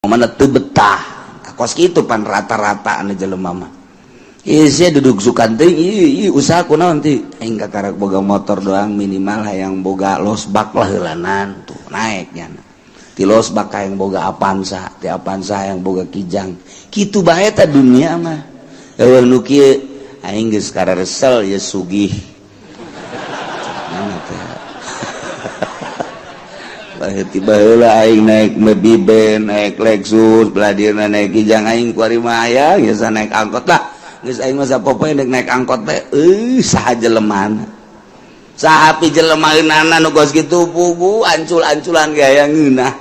Mana teu betah kos kitu pan rata-rata anu jelema mah. Ieu sia duduk sukan teuing, ieu usaha kunaon ti aing kakarak boga motor doang, minimal hayang boga losbak lah heulanan tuh naik nya. Ti losbak hayang boga Avanza, ti Avanza hayang boga Kijang. Kitu bae ta dunia mah. Eueuh nu kieu, aing geus kararesel ye sugih. Mana teh? Tiba heula aing naik mobil ben, naik Lexus, belah dieuna naik Kijang, aing kuari mah aya geus naik angkot lah. Geus aing mah sapopoe naik naik angkot teh, euy, saha jelemana? Saha pi jelemaeunana nu kos kitu pugu ancul-anculan ge aya ngeunah.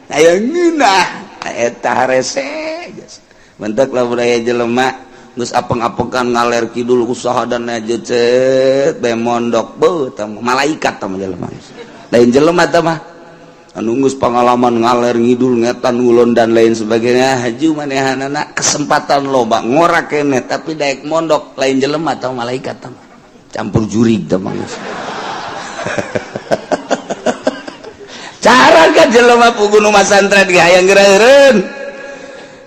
Aya ngeunah eta harese geus. Mentek lamun aya jelema geus apeng-apengan ngaler kidul usaha dan cet bae mondok, beuh, tah malaikat tah jelema. Lain jelema tah mah. Anu geus pengalaman ngaler ngidul ngetan ngulon dan lain sebagainya, haju manehanana kesempatan loba ngora kene, tapi daek mondok lain jelema atau malaikat tah, campur jurig tah mah. Cara kan jelema pugu nu masantren ge hayang geura eureun.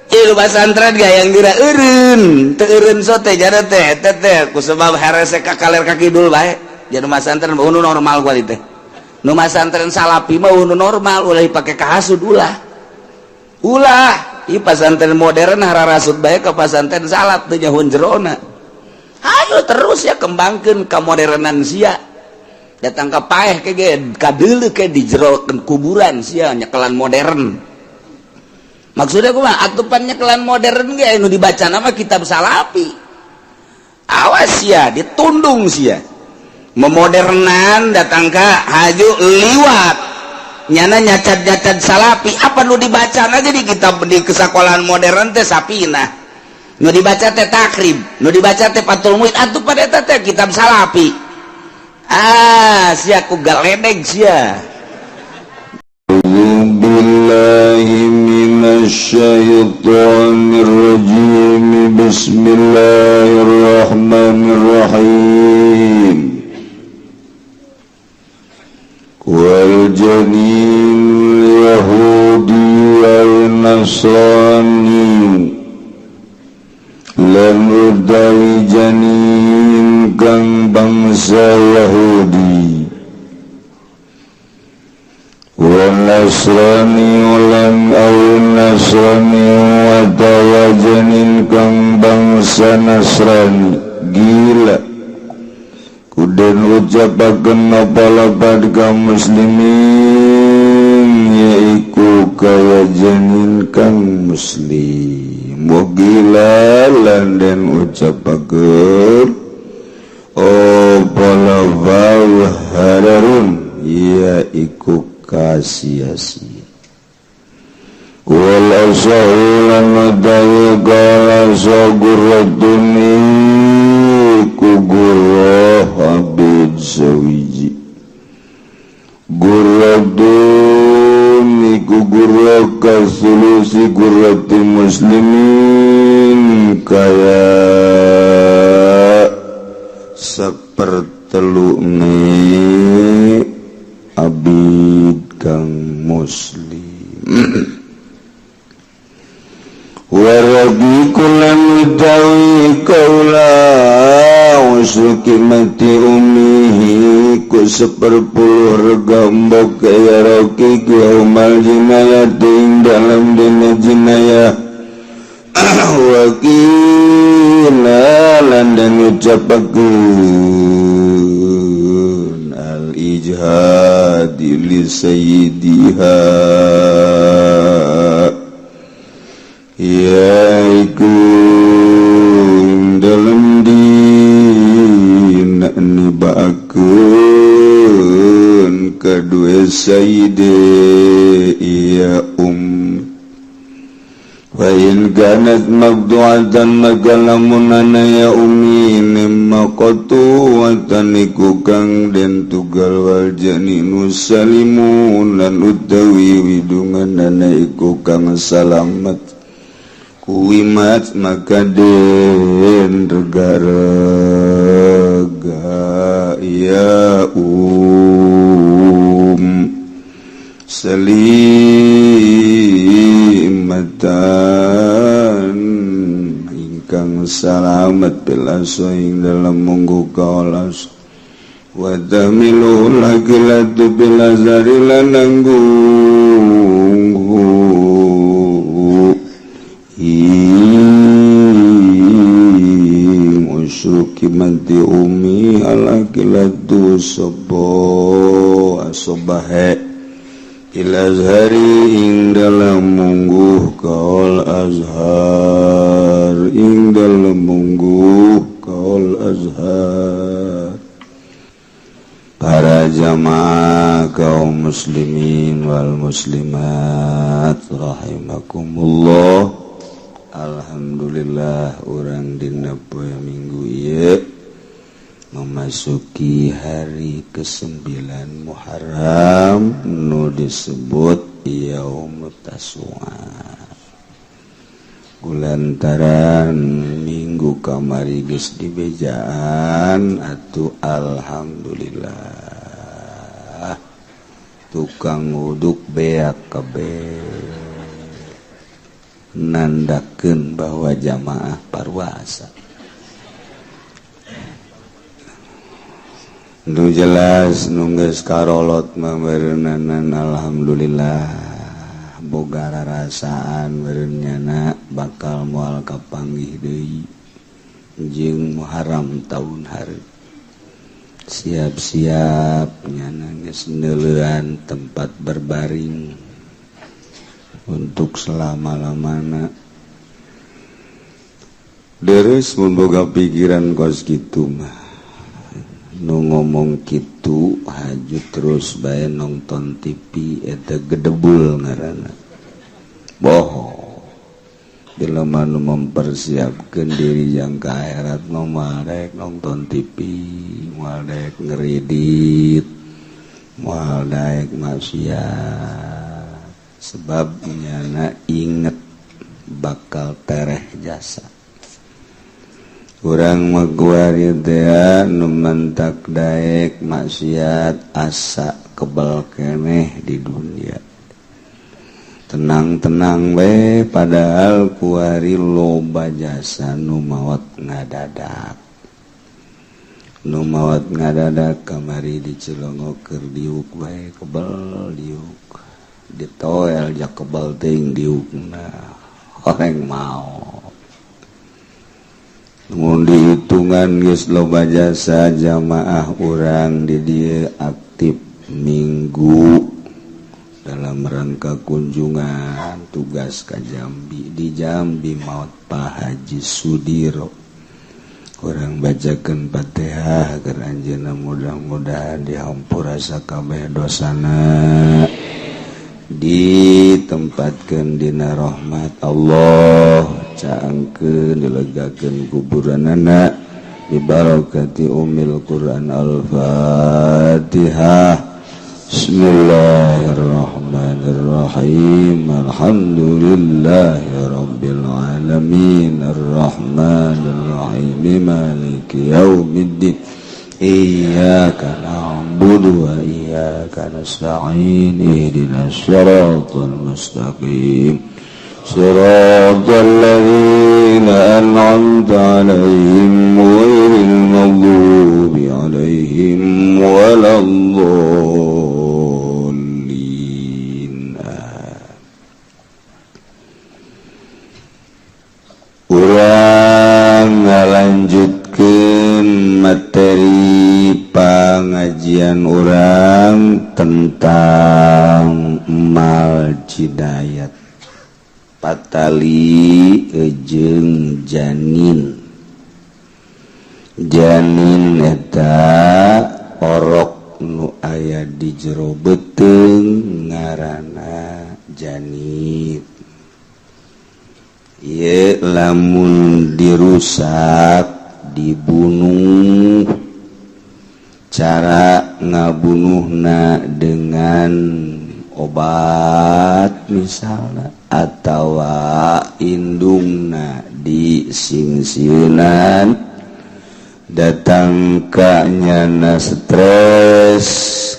Ieu pasantren ge hayang geura eureun, teu eureun sote jare teh eta teh ku sebab herese ka kaler ka kidul bae. Jadi masantren nu normal kuali teh. Nu masantren salapi mah nu normal, ulah dipake kahasud, ulah. Ulah, ieu pasantren modern hararasud bae ka pasantren salaf teu nyahoan jerona. Ayo terus ya kembangkeun kamodernan sia. Datang ka paeh ke ge kadeuleu ke di jero kuburan sia nyekelan modern. Maksudnya kumaha? Atupan nyekelan modern ge nu dibaca nama kitab salapi. Awas sia, ditundung sia. Memodernan datang ka haju liwat nyana nyacat-nyacat salapi, apa nu dibaca aja di kitab di kesekolahan modern teh sapina, nu dibaca teh Takrib, nu dibaca teh Fathul Muin, atuh pada eta teh kitab salapi. Ah, sia ku galedeg sia. أعوذ بالله من الشيطان الرجيم. بسم الله الرحمن الرحيم. والجنين اليهودي والنصراني lan utawi janin kang bangsa Yahudi, والنصراني lan أو النصراني watawa janin kang bangsa Nasrani, قيل ku den ucapaken apa lapad ka muslimin, yaiku kaya janin kang muslim. وقيل lan den ucapaken apa lafal هدر, yaiku kasia-sia. والأصح lan utawi kala غرة iku gurrah abid sawiji, غرة iku gurrah كثلث غرة muslimin, kaya sapertelu ne abid kang muslim. والرقيق lan utawi kaula عشر قيمة أمه ku 1/10 rega mbok ya raqiq يوم الجناية ing dalam dina jinayah. وقيل lan den ucapakeun الإجهاض لسيدها, yaiku ing dalem dina nibaakeun kadue sayyide iya um. فإن كانت مقطوعة maka lamun ana ya umi maqtu'atan iku kang den tugal, والجنين سالم lan utawi widungan ana iku kang salamet, قومت maka den rega-rega ya um سليما. Salimatan ingkang salamat bil aso ing dalam munggu kaolas wa tamilu lagilatu bil azari lananggung ing usyuki manti umi alakilatu sobo asobahe ilazhari ing dalam mungguh kaul azhar ing dalam mungguh kaul azhar. Para jamaah kaum muslimin wal muslimat rahimakumullah. Alhamdulillah urang dina poe Minggu ieu memasuki hari ke-9 Muharram nu disebut Yaumut Tasu'a. Kulantaran minggu kamari geus dibejaan atuh alhamdulillah tukang uduk beak kabeh nandakeun bahwa jamaah parwasa. Nu jelas nu geus karolot mah beureunana alhamdulillah boga rarasaan beureunnyana bakal moal kapanggih deui jeung Muharram taun hareup. Siap-siap nyana geus neuleuan tempat berbaring untuk selama-lamana. Deres mun boga pikiran kos kitu mah nu ngomong kitu haju terus bae nonton TV eta gedebul ngaranna. Bohong. Bila manu mempersiapkan diri yang ke akhirat mah moal daek nonton TV, moal daek ngeridit, moal daek maksiat. Sebab nyana inget bakal tereh jasa. Urang maguari teh nu mentak daek maksiat asa kebal keneh di dunia. Tenang-tenang we padahal kuari loba jasa nu maot ngadadak. Nu maot ngadadak kamari dicelongo keur diuk bae kebal diuk. Ditoel ja kebal teuing diukna. Horeng maot. Mun dihitungan geus loba jasa jamaah urang di dieu aktif minggu dalam rangka kunjungan tugas ka Jambi. Di Jambi maot Pak Haji Sudiro. Urang bacakeun Fatihah agar anjeunna mudah-mudahan dihampura sakabeh dosana, ditempatkeun dina rahmat Allah, caangkeun dilegakeun kuburanana bibarakati umil Quran. Al-Fatihah. Bismillahirrahmanirrahim. Alhamdulillahirabbil alamin arrahmanirrahim maliki yaumiddin. Iyyaka na'budu wa iyyaka nasta'in ihdinas siratal mustaqim siratal ladzina an'amta 'alaihim ghairil maghdubi 'alaihim waladdallin. Urang ngalanjutkeun materi pengajian urang tentang mal jidayat patali jeung janin. Janin eta orok nu aya di jero beuteung ngaranna janin. Ieu lamun dirusak dibunuh, cara ngabunuhna dengan obat misalnya atau indungna disingsieunan datang ka nyana stres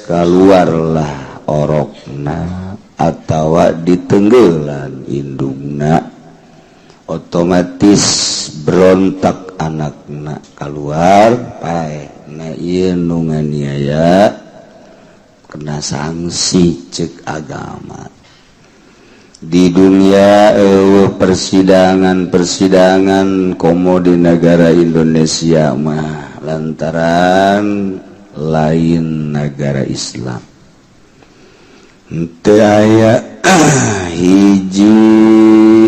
keluarlah orokna atau ditenggelan. sareng indungna, otomatis berontak anakna keluar paeh. Nah, ieu nu nganiaya kena sanksi cek agama. Di dunia persidangan persidangan, komo di negara Indonesia mah, lantaran lain negara Islam, teu aya hiji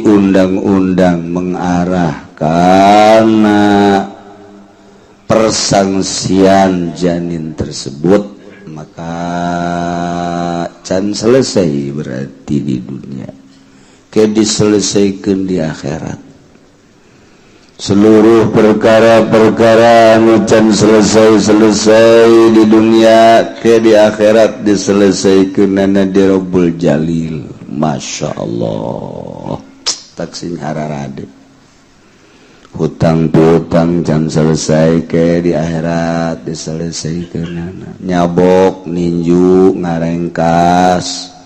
undang-undang mengarah karena persangsian janin tersebut, maka can selesai berarti di dunia, ke diselesaikan di akhirat. Seluruh perkara-perkara anu can selesai-selesai di dunia, ke di akhirat diselesaikan nana di Robbul Jalil. Masya Allah, tak sing hararade. Hutang piutang can selesai, ke di akhirat diselesaikan nana. Nyabok, ninju, ngarengkas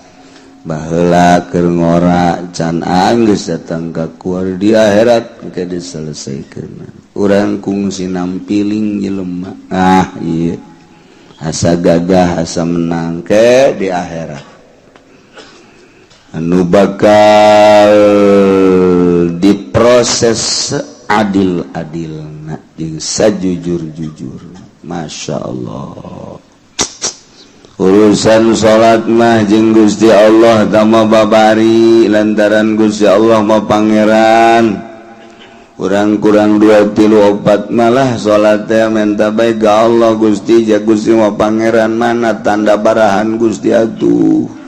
baheula keur ngora, can anggeus datang ka kuar, di akhirat ke diselesaikan. Urang kungsi nampiling jelema, ah iya, asa gagah, asa menang, ke di akhirat anu bakal diproses adil-adil jeung sajujur-jujur. Masya Allah, urusan salat mah jeung Gusti Allah tama babari, lantaran Gusti Allah mah Pangeran. Kurang kurang dua tilu opat malah salat teh menta baik ga Allah. Gusti ja, Gusti mah Pangeran, mana tanda barahan Gusti atuh?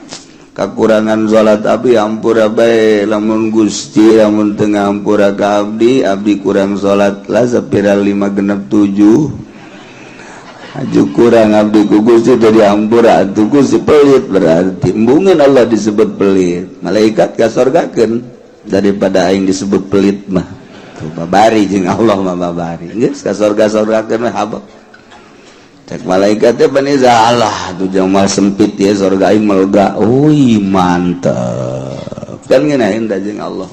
Kakurangan salat abdi ampura bae. Lamun Gusti, lamun teu ngampura ka abdi, abdi kurang salat lah sapira lima genep tujuh. Aju kurang abdi ku Gusti tadi ampura atuh. Gusti pelit berarti. Embungeun Allah disebut pelit, malaikat kasorgakeun daripada aing disebut pelit mah. Tuh babari jeung Allah mah, babari geus ka sorga-sorgakeun mah habak. Cek malaikat teh, "Bani Allah tuh jeung sempit ya sorga aing, melega." Uy, mantep kan ngeunaheun da jeung Allah.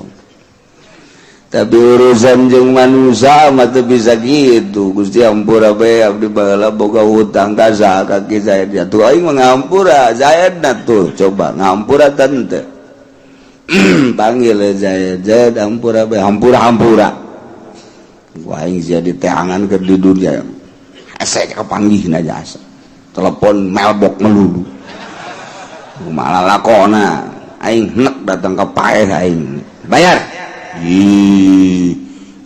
Tapi urusan jeung manusia mah teu bisa gitu. "Gusti, ampura bae, abdi baheula boga hutang ka saha, ka Ki Zaid." Ya tuh aing mah ngampura Zaid na tuh. Coba ngampura tante, panggil Zaid. "Zaid, ampura bae." "Hampura, hampura." Gua aing jadi teangan ke di dunia hese kepanggih aja asa telepon mailbox melulu, malah lakona aing henek datang ke paeh aing bayar. Ih,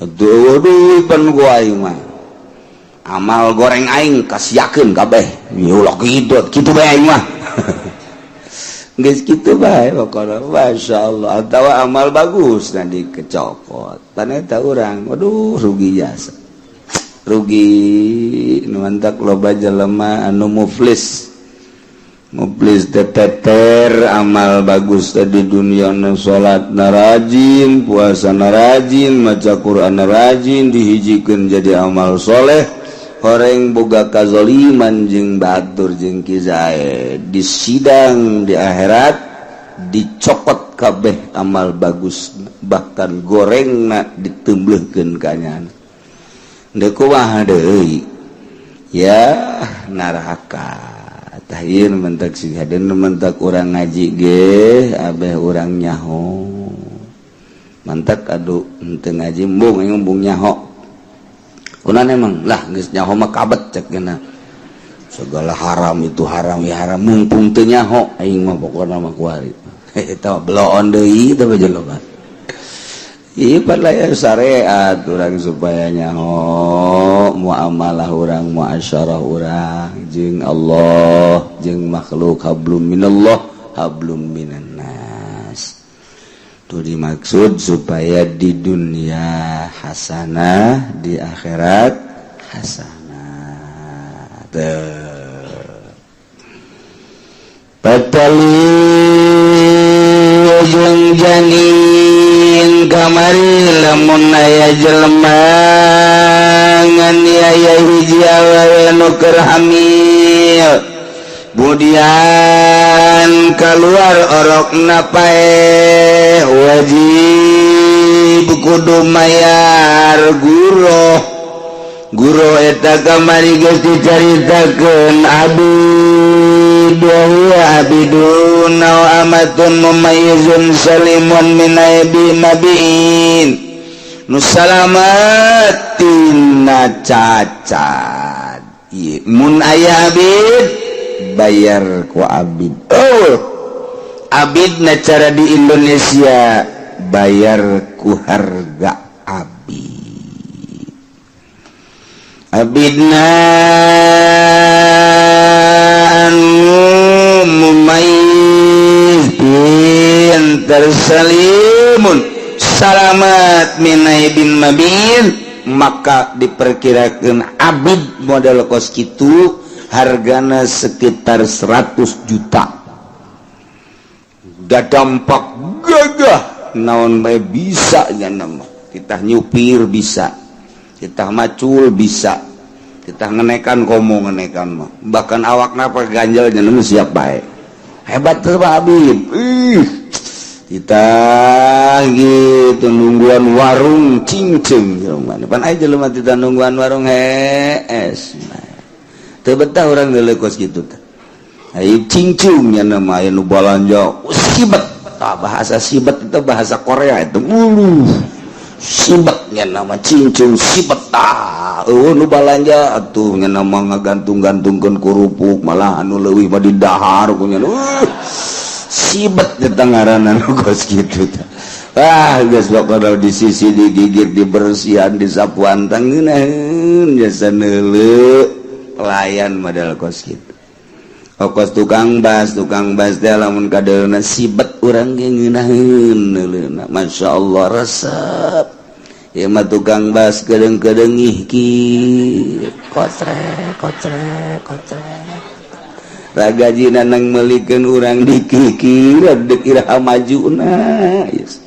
aduh, aduh, pan gua aing mah amal goreng aing kasiakeun kabeh. Ya ulah kitu, kitu bae aing mah. Geus kitu bae pokona, masyaallah, atawa amal bagus nah dikecokot. Pan eta urang, waduh, rugi jasa. Rugi nu mantak loba jelema anu muflis. Muflis teteter amal bagus tadi dunia nu salat na rajin, puasa na rajin, maca Quran na rajin, dihijikeun jadi amal soleh, horeng boga kazoliman jeung batur jeung Ki Zaid, di sidang di akhirat dicokot kabeh amal bagus, bahkan gorengna ditemblehkeun kanyana. Deuk kumaha deui ya, neraka. Tah ieu mentak sing hadeun, mentak urang ngaji ge abeh urang nyaho. Mantak aduh, henteu ngaji embung aing, embung nyaho. Kunaon emang lah, geus nyaho mah kabet cek geuna. Segala haram itu haram ya haram, mumpung teu nyaho aing mah pokona mah kuari. Eta bloon deui teh jelema. Ieu ya syariat urang supaya nyaho muamalah urang, muasyarah urang jeung Allah jeung makhluk, hablum minallah hablum minan nas. Tuh dimaksud supaya di dunia hasanah, di akhirat hasanah. Tuh. Patali jeung janin kamari, lamun aya jelema nganiaya hiji awewe nu keur hamil. Kemudian keluar orokna paeh, wajib kudu mayar ghuroh. Ghuroh eta kamari geus dicaritakeun, abid wa huwa abidun aw amatun mumayyizun salimun min aibi mabiin, nu salamat tina cacat. Ieu mun aya abid, bayar ku abid. Oh, abid na cara di Indonesia bayar ku harga abid. Abidna anu mumayyiz, pinter, salimun, salamat min aibin mabin, maka diperkirakan abid model kos kitu hargana sekitar 100 juta. Da dampak gagah, naon bae bisa nya nama. Kita nyupir bisa, kita macul bisa, kita ngenekan, komo ngenekan mah bahkan awak napa ganjel nya siap bae. Hebat tuh Pak Habib. Ih, kita gitu nungguan warung cincing jelema pan aya jelema kita nungguan warung hees. Teu betah urang deuleu kos kitu teh. Ai cincung nya nama aya nu balanja sibet. Tah, bahasa sibet itu bahasa Korea itu. Uluh. Sibet nya nama cincung sibet tah. Eueuh nu balanja atuh nya nama ngagantung-gantungkeun kerupuk, malah anu leuwih mah didahar ku nya. Sibet eta ngaranna nu kos kitu teh. Ah, geus pokona di sisi digigit, dibersihan, disapuan, tangeunaheun jasa neuleu pelayan model kos kitu. Kos tukang bas, tukang bas teh lamun kadeulna sibet, urang ge ngeunaheun neuleuna. Masya Allah, resep. Ieu mah tukang bas kedeung-kedeung ih ki kocrek kocrek kocrek. Ragajina nang meulikeun urang dikikir dek iraha majuna. Yes.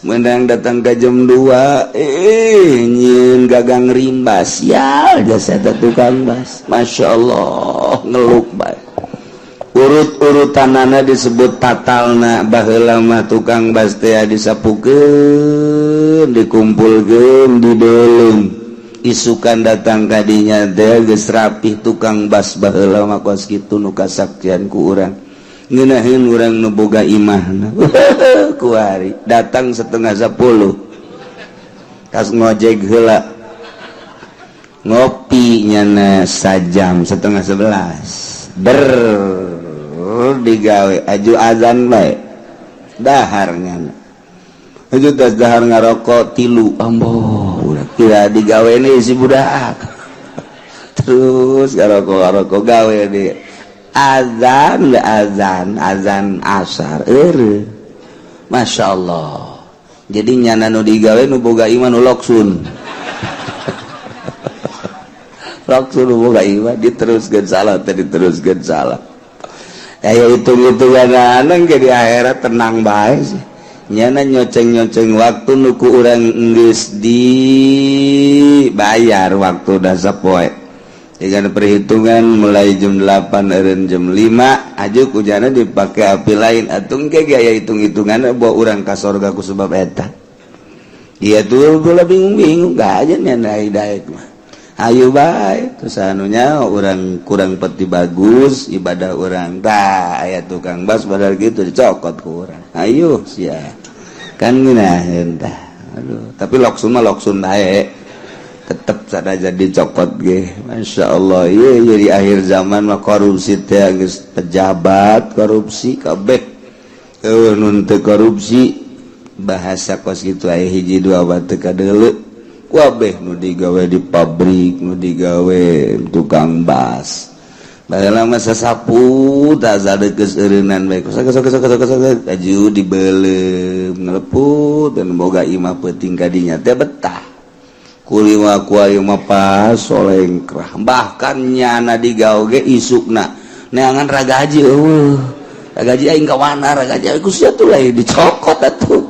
Menang datang ke jam 2, eh, nyieun gagang rimbas ya jasa eta tukang bas. Masya Allah, ngeluk bae urut-urutanana disebut tatalna. Baheula mah tukang bas teh disapukeun, dikumpulkeun, dibeuleum, isukan datang kadinya teh geus rapih. Tukang bas baheula mah kos kitu nu kasaktian ku urang, ngeunaheun urang nu boga imahna. Kuari datang 9.30, kas ngojek heula, ngopi nyana sajam, 10.30 ber digawe, aju azan bae dahar nyana. Aju tas dahar ngarokok tilu, amboh udah kira digawe nih si budak. Terus ngarokok ngarokok gawe di azan azan azan asar. Eueuh, Masya Allah. Jadi nyana nu digawe nu boga imah nu loksun loksun nu boga imah, diteruskeun salah teh, diteruskeun salah. Ayo hitung-hitungan anang ke di akhirat tenang bae sih. Nyana nyoceng-nyoceng waktu nuku urang geus dibayar waktu dah sapoe dengan perhitungan mulai jam 8 eureun jam 5 aju kujana dipakai api lain atuh ge gaya hitung-hitungan bawa urang ka sorga ku sebab eta. Iya tuh gula bingung-bingung gak aja nya daek mah. Ayo bae terus anunya orang kurang peti bagus ibadah orang tah aya tukang bas padahal gitu dicokot ku urang. Ayo sia kan ngeunaheun tah. Aduh, tapi loksun mah loksun bae, tetep sada jadi cokot ge. Masya Allah, iya iya di akhir zaman mah korupsi teh geus pejabat korupsi kabeh, eueuh nu teu korupsi. Bahasa kos kitu aya hiji dua batu kadeuleu. Kabeh nu digawe di pabrik, nu digawe tukang bas baheula mah sasapu tah geus eureunnan bae sok sok sok sok sok aju dibeuleum ngeleput dan boga imah peuting kadinya teh betah kulima kuari mah pas solengkrah. Bahkan nyana digawe ge isukna neangan ragaji, eueuh ragaji aing ka mana ragaji ku sia tuh lain dicokot atuh,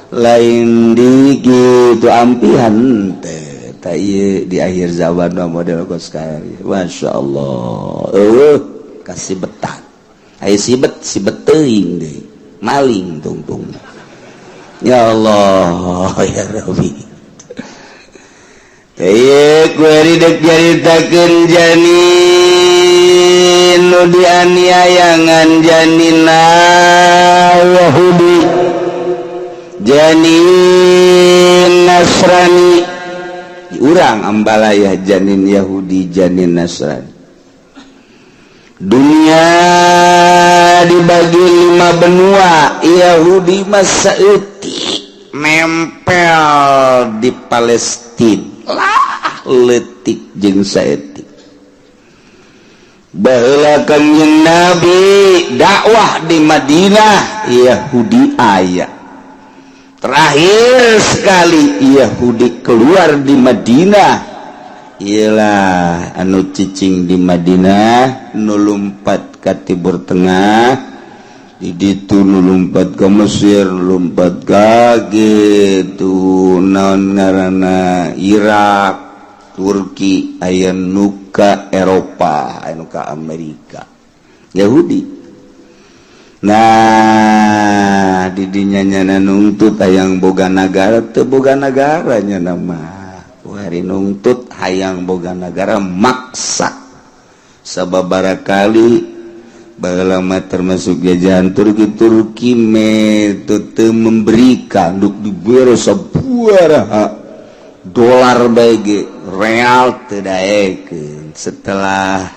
lain di gitu ampihan teh. Tah ieu di akhir zaman mah model kos kieu. Masya Allah, eueuh. Kasibetan aya sibet, sibet teuing deui, maling tungtung. Ya Allah, ya Rabbi. Nyaritakeun janin nu dianiayangan, janina Yahudi, janin Nasrani. Urang Ambalaya janin Yahudi, janin Nasrani. Dunia dibagi lima benua. Yahudi mah saeutik nempel di Palestina lah, letik jeung saeutik. Baheula Kangjeng Nabi dakwah di Madinah, Yahudi aya. Terakhir sekali Yahudi keluar di Madinah ialah anu cicing di Madinah, nu lumpat ka Timur Tengah, di ditu nu lumpat ke Mesir, lumpat ka gitu naon ngaranna, Irak, Turki, aya nu ka Eropa, aya nu ka Amerika Yahudi. Nah, didinya nyana nungtut hayang boga nagara, teu boga nagaranya nama hari nungtut hayang boga nagara, maksa sababara kali. Baheula mah termasuk jajahan Turki. Turki metode memberikan duk dibere sabaraha dolar bae real teu daekeun. Setelah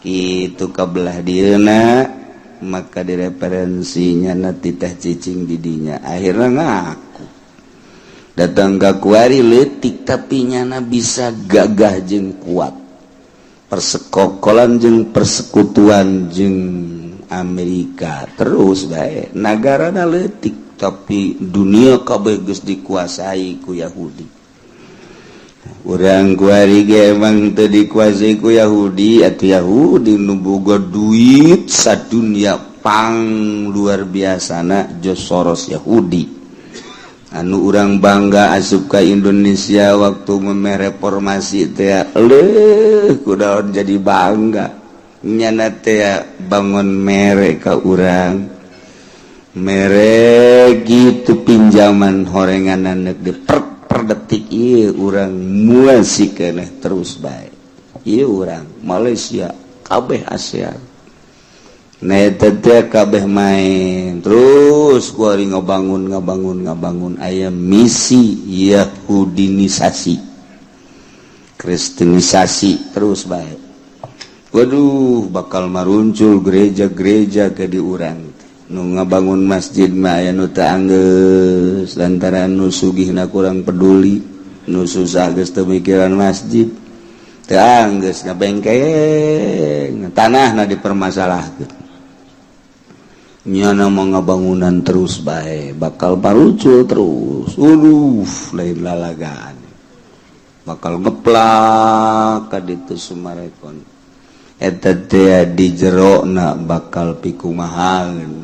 itu kabelah dieuna, maka direferensinya nanti teh cicing didinya, akhirnya ngaku datang ke kuari. Letik tapi nyana bisa gagah jeung kuat, persekokolan jeung persekutuan jeung Amerika terus baik. Negara letik tapi dunia kabeh geus dikuasai ku Yahudi. Urang kuari ge emang teu dikuasai ku Yahudi atau Yahudi nu boga duit sadunia pang luar biasana, George Soros Yahudi. Anu urang bangga asup ka Indonesia waktu memeh reformasi teh, leuh kudaon jadi bangga nyana teh, bangun mere ka urang, mere gitu pinjaman horengan anak di per detik. Ieu urang muasi keneh terus bae. Ieu urang Malaysia kabeh, ASEAN. Nah, teh kabeh main terus kuari, ngabangun, ngabangun, ngabangun. Aya misi Yahudinisasi, Kristenisasi terus bae. Waduh, bakal maruncul gereja-gereja ke di urang. Nu ngabangun masjid mah aya nu teu anggeus lantaran nu sugihna kurang peduli, nu susah geus teu mikiran masjid, teu anggeus ngabengkeng tanahna dipermasalahkeun. Nyana mau ngabangunan terus bae, bakal parucul terus. Uduh, lain lalagaan, bakal ngeplak ka ditu Summarecon eta teh di jerona, bakal pikumahan.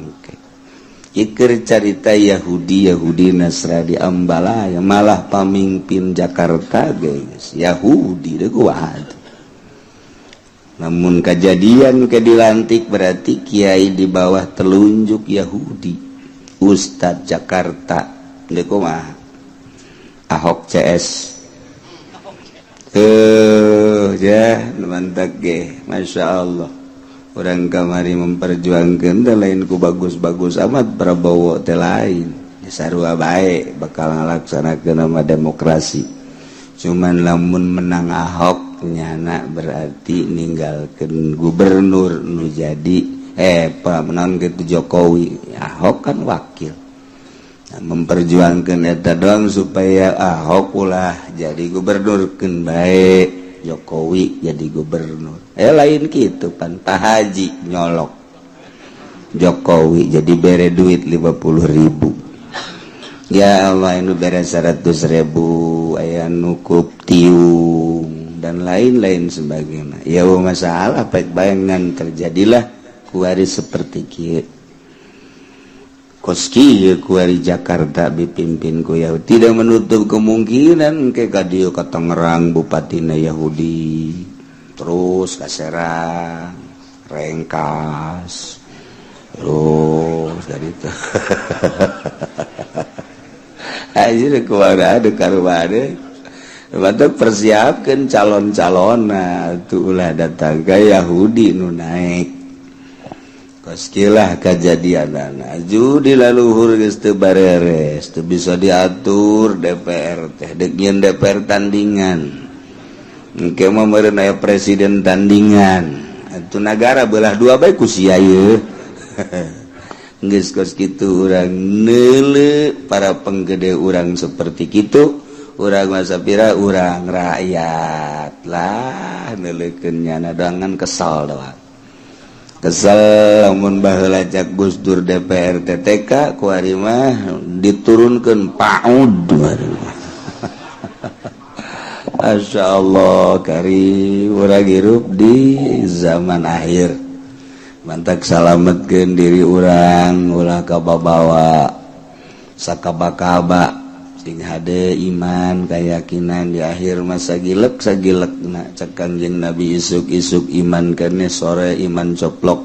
Iker carita Yahudi, Yahudi Nasrani Ambalaya, malah pamimpin Jakarta guys Yahudi deh kuat. Namun kejadian ke dilantik berarti kiai di bawah telunjuk Yahudi, Ustadz Jakarta deh kumaha. Ahok CS eh ya mantap ge, Masya Allah. Orang kamari memperjuangkan teh lain ku bagus-bagus amat. Prabowo teh lain, sarua bae bakal ngalaksanakeun nama demokrasi. Cuman lamun menang Ahok, nyana berarti ninggalkan gubernur nu jadi menang gitu Jokowi. Ahok kan wakil. Nah, memperjuangkan eta doang supaya Ahok ulah jadi gubernur, keun bae Jokowi jadi gubernur. Lain gitu pan, Pak Haji nyolok Jokowi jadi bere duit 50.000. Ya Allah, ini bere 100.000, aya nukup tiung dan lain-lain sebagainya. Ya masalah baik bayangan terjadilah kuari seperti kieu. Koski kuari Jakarta dipimpin ku Yahudi, tidak menutup kemungkinan ke kadieu ka Tangerang bupatina Yahudi, terus ka Serang. Rengkas terus dari itu. Aja kemana ada karubade. Bantu persiapkan calon-calon. Nah, tuh ulah datang ke Yahudi nu naik. Koskilah kejadian judi laluhur geus teu bareres, teu bisa diatur. DPR teh dek nyieun DPR tandingan, engke mah meureun aya presiden tandingan. Atuh nagara belah dua bae ku sia ieu. Geus kos kitu urang neuleu para penggede urang seperti kitu. Urang masa pira, urang rakyat lah neuleukeun nyana dangan kesal doang, kesel. Lamun baheula cak Gus Dur DPR TTK, kuari mah diturunkeun PAUD. Masya Allah, kari urang hirup di zaman akhir. Mantak salametkeun diri urang, ulah kababawa sakaba-kaba, sing hade iman keyakinan di akhir masa gilek sagilek. Nah, cek Kanjeng Nabi, isuk-isuk iman kene, sore iman coplok,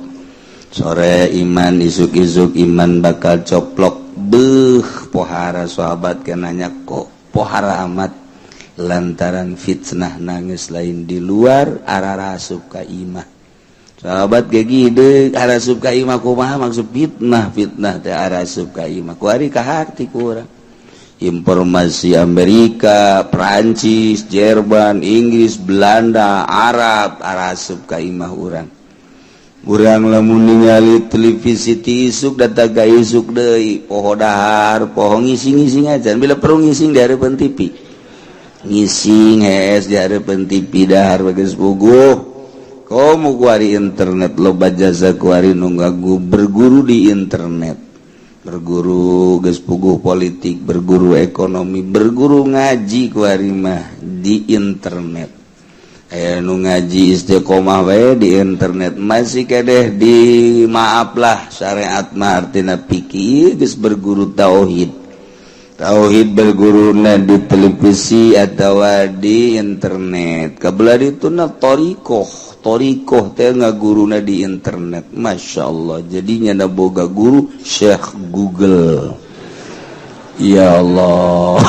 sore iman, isuk-isuk iman bakal coplok. Beuh, pohara sahabat kenanya kok pohara amat, lantaran fitnah nangis lain di luar, arah asup ka imah. Sahabat gegi deuk arasup ka imah kumaha maksud fitnah? Fitnah teh arasup ka imah. Kuari kaharti ku urang informasi Amerika, Prancis, Jerman, Inggris, Belanda, Arab arasup ka imah urang. Urang lamun ningali televisi ti isuk datang ka isuk deui, poho dahar, poho ngising-ngising aja. Bila perlu ngising di hareupeun TV, ngising hees di hareupeun TV, dahar bagus puguh. Komo kuari internet loba jasa, kuari nu berguru di internet, berguru geus puguh politik, berguru ekonomi, berguru ngaji kuari mah di internet. Aya nu ngaji istiqomah wae di internet, masih kedeh di maaflah syariat mah artina pikir geus berguru tauhid. Tauhid berguruna di televisi atau di internet. Kabelah itu na torikoh, torikoh teh ngaguruna di internet. Masya Allah, jadinya na boga guru Syekh Google. Ya Allah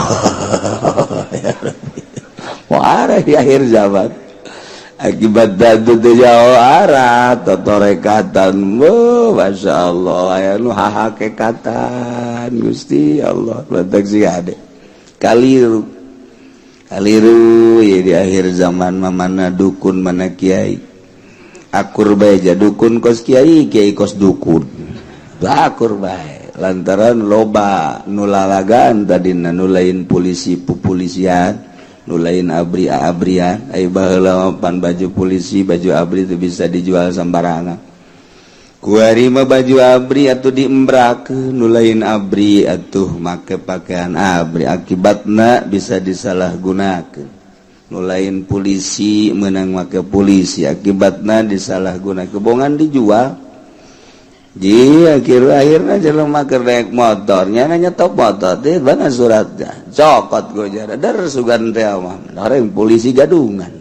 ya Rabbi. Wah, di akhir zaman akibat dadu teh jauh arah totorekatan. Masya Allah, aya nu hahakekatan. Gusti Allah, letak sih ade kaliru kaliru ya. Di akhir zaman mah mana dukun, mana kiai, akur bae ja. Dukun kos kiai, kiai kos dukun, akur bae, lantaran loba nu lalagan tadi, nu lain polisi pupolisian, nu lain abri abrian. Ai baheula pan baju polisi, baju abri itu bisa dijual sembarangan. Kuari mah baju abri atau diembrak, nu lain abri atuh make pakaian abri, akibatna bisa disalahgunakan. Nu lain polisi menang make polisi, akibatna disalahgunakan, kebongan dijual. Di akhir akhirnya jelema keur naik motornya nanya top motor teh mana suratnya, cokot go jara der sugan teh mah orang polisi gadungan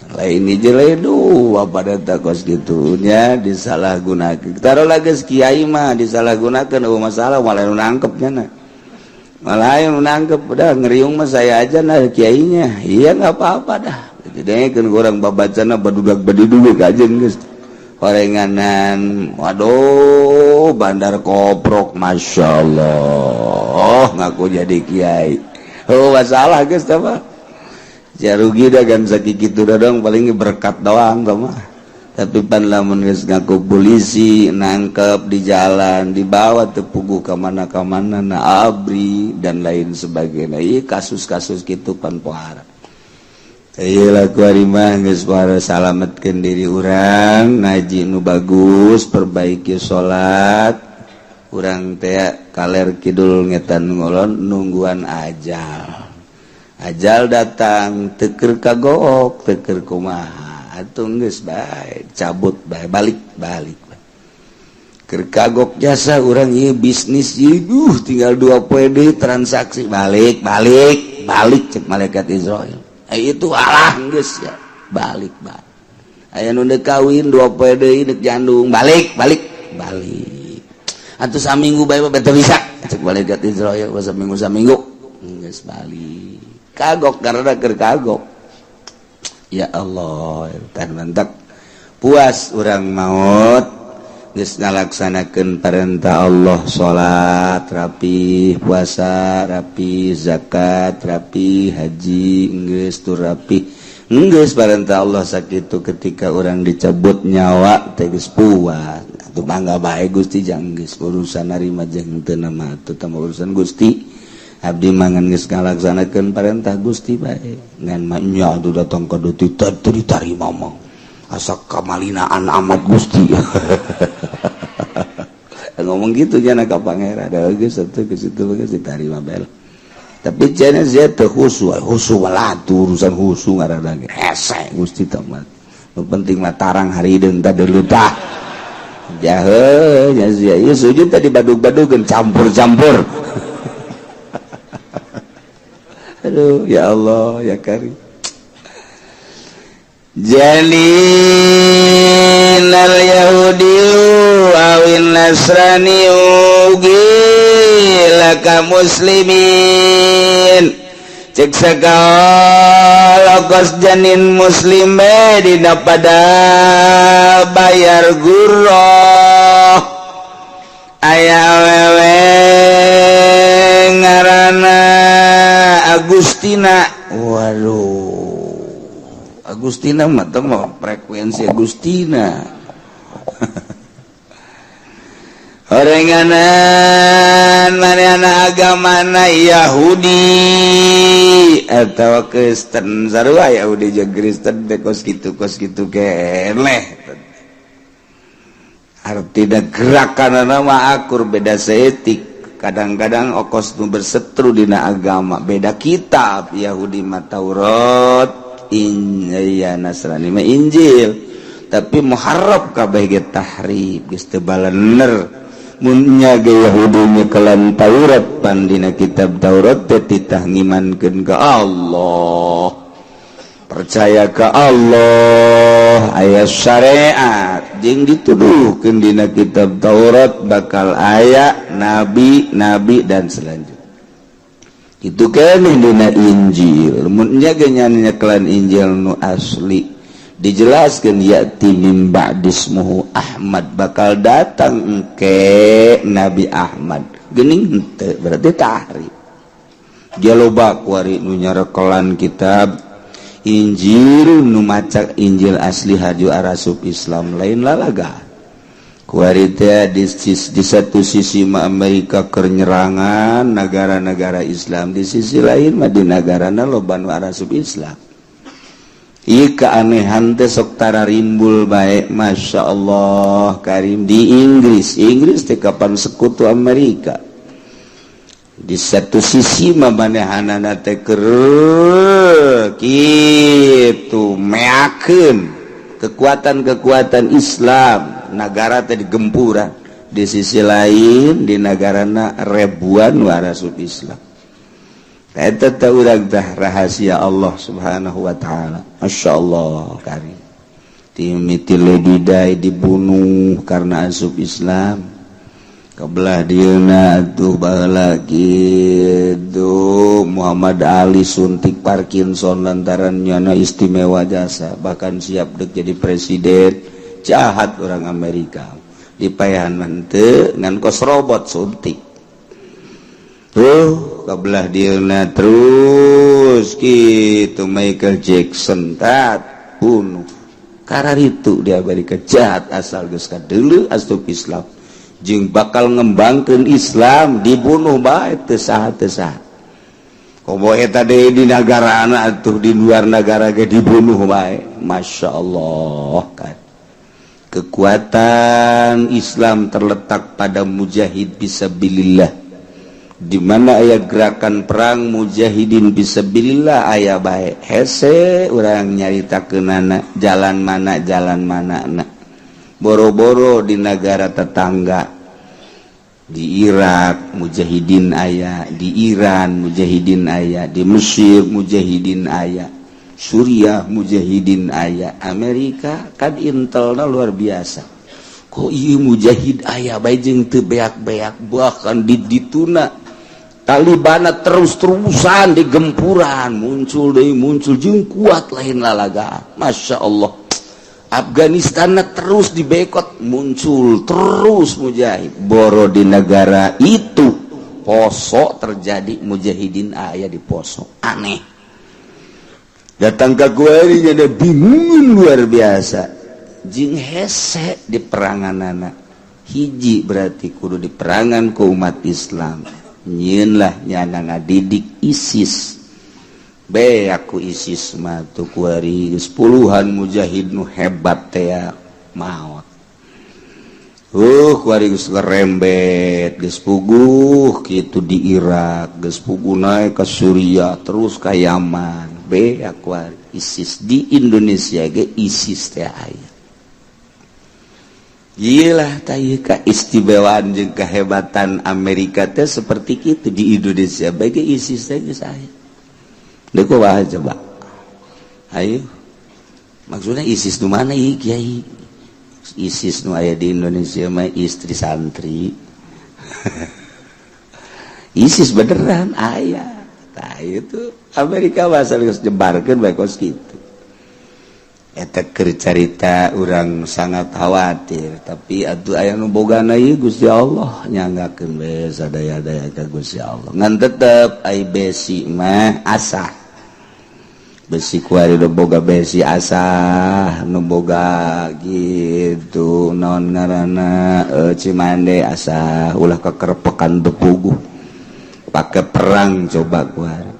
lain hiji lain dua. Pada takos gitunya disalahgunakan. Taruh lagi kiai mah disalahgunakan, oh masalah, malah nu nangkepnya. Nah, malah yang nangkep udah ngeriung mah saya aja. Nah, kiainya iya nggak apa-apa dah. Jadi kan kurang babacana badudak badiduluk aja geus horenganan. Waduh, bandar koprok, Masya Allah, ngaku jadi kiai. Oh, masalah geus apa ya, rugi dah kan sakitu dong, paling berkat doang mah. Tapi pan lamun geus ngaku polisi, nangkep di jalan, dibawa tepugu ke mana ke mana. Nah, abri dan lain sebagainya. Iya, kasus-kasus gitu pan pohara. Salametkeun diri urang, ngaji nu bagus, perbaiki salat urang teh kaler kidul ngetan ngolon nungguan ajal. Ajal datang teu keur kagok, teu keur kumaha atuh, geus bae cabut bae, balik balik. Keur kagok jasa urang ieu bisnis ieu tinggal 2 poe deui transaksi, balik balik balik cek malaikat Israel. Eh, itu alah geus ya, balik balik. Aya nu deuk kawin 2 poe deui, deuk jandung, balik balik balik atuh. Saminggu bae mah teu bisa, cek malaikat Izrail. Saminggu saminggu geus balik, kagok karena keur kagok. Ya Allah, tan mantak puas urang maut geus ngalaksanakeun perintah Allah, salat rapi, puasa rapi, zakat rapi, haji geus tur rapi, geus perintah Allah sakitu. Ketika orang dicabut nyawa teh geus puas atuh, bangga bae Gusti. Jang geus urusan narima jeung teu mah atuh tambah urusan Gusti, abdi mangan geus ngalaksanakeun perintah Gusti bae. Ngan mah nya atuh datang ka ditu teu ditarima mah asa kamalinaan amat Gusti, ngomong gitu jana ka Pangeran. Da geus atuh geus itu geus ditarima bae, tapi cenah sia teu khusu khusu walah, urusan khusu ngaranna ge hese Gusti teh mah. Nu penting mah tarang harideung tah deuleu tah jahe nya sia. Ieu sujud tadi badug-badugeun, campur-campur. Aduh, ya Allah ya Karim. Janin al Yahudi awin Nasrani laka muslimin, cek segala kos janin muslim dina pada bayar gurroh. Aya awewe ngaranna Agustina. Waduh, Agustina mah tong mah frekuensi Agustina. Orenganan manehna agamana Yahudi atau Kristen, sarua Yahudi jeung Kristen teh kos kitu, kos kitu keneh. Artina gerakan nama akur, beda seetik. Kadang-kadang okos nu bersetru dina agama, beda kitab. Yahudi mah Taurat, in ya Nasrani mah Injil, tapi muharraf kabeh ge, tahrif geus teu balener. Mun nya ge Yahudi nyekelan Taurat, pan dina kitab Taurat teh titah ngimankeun ka Allah, percaya ka Allah, aya syariat, jeung dituduhkeun dina kitab Taurat bakal aya nabi nabi dan selanjutnya. Itu keneh dina Injil. Mun nya ge nyekelan Injil nu asli, dijelaskan ya'ti mim ba'dismuhu Ahmad, bakal datang engke Nabi Ahmad, gening henteu, berarti tahrif. Dia loba kuari nu nyarekelan kitab Injil, nu maca Injil asli haju arasup Islam, lain lalaga kuari teh. Di satu sisi mah Amerika keur nyerangan negara-negara Islam, di sisi lain mah di negarana loba nu arasup Islam. Ieu keanehan teh sok tara rimbul bae. Masya Allah Karim, di Inggris, Inggris teh kapan sekutu Amerika, di satu sisi mah manehanana teh keur kitu meakeun kekuatan-kekuatan Islam, negara teh digempuran, di sisi lain di negarana ribuan warasup Islam. Eta teh urang teh rahasia Allah Subhanahu wa taala. Masya Allah Karim. Timiti Lady Di dibunuh karena asup Islam. Kebelah dieuna atuh baheula gitu Muhammad Ali suntik Parkinson lantaran nyana istimewa jasa, bahkan siap dek jadi presiden. Jahat orang Amerika, dipayahan mah teu ngan kos robot suntik tuh. Kebelah dieuna terus gitu Michael Jackson tat bunuh karena itu di Amerika. Jahat, asal geus kadeuleu asup Islam jeung bakal ngembangkeun Islam dibunuh bae teu saha teu saha. Komo eta deui di nagarana atuh, di luar negara ge dibunuh bae. Masya Allah kan kekuatan Islam terletak pada mujahid fisabilillah. Di mana aya gerakan perang mujahidin fisabilillah aya bae, hese urang nyaritakeunana jalan mana jalan mana. Nah, boro-boro di negara tetangga, di Irak mujahidin aya, di Iran mujahidin aya, di Mesir mujahidin aya. Suriah mujahidin aya. Amerika kan intelna luar biasa kok. Ieu mujahid aya bae jeung teu beak-beak, bahkan di dituna Taliban terus-terusan di gempuran, muncul deui, muncul jeung kuat lain lalaga, Masya Allah. Afghanistan terus dibekot, muncul terus mujahid. Boro di negara itu Poso terjadi, mujahidin aya di Poso. Aneh, datang ke gue ada bingung luar biasa jing hese di perangan anak hiji, berarti kudu di perangan ke umat Islam. Nyieun lah nyana ngadidik ISIS be aku. ISIS mah tuh kuari geus puluhan mujahid nu hebat teh maot. Kuari geus ngerembet, geus puguh kitu di Irak, geus puguh naik ke Suriah, terus ke Yaman. Be aku ISIS di Indonesia ge ISIS teh aya. Gila ka istimewaan jeung kehebatan Amerika teh seperti itu. Di Indonesia bagi ISIS teh geus aya. Deuk kumaha coba? Ayo, maksudnya ISIS nu mana ieu, Kiai? ISIS nu aya di Indonesia mah istri santri. ISIS beneran aya. Tah, itu Amerika bahasa geus jebarkeun bae kos kitu. Eta keur carita urang sangat khawatir, tapi atuh aya nu bogana ieu Gusti Allah, nyanggakeun we sadaya-daya ka Gusti Allah. Ngan tetep ai besi mah asah besi. Kuari nu boga besi asah, nu boga gitu naon ngaranna, Cimande asah, ulah kekerpekan bepuguh pakai perang. Coba kuari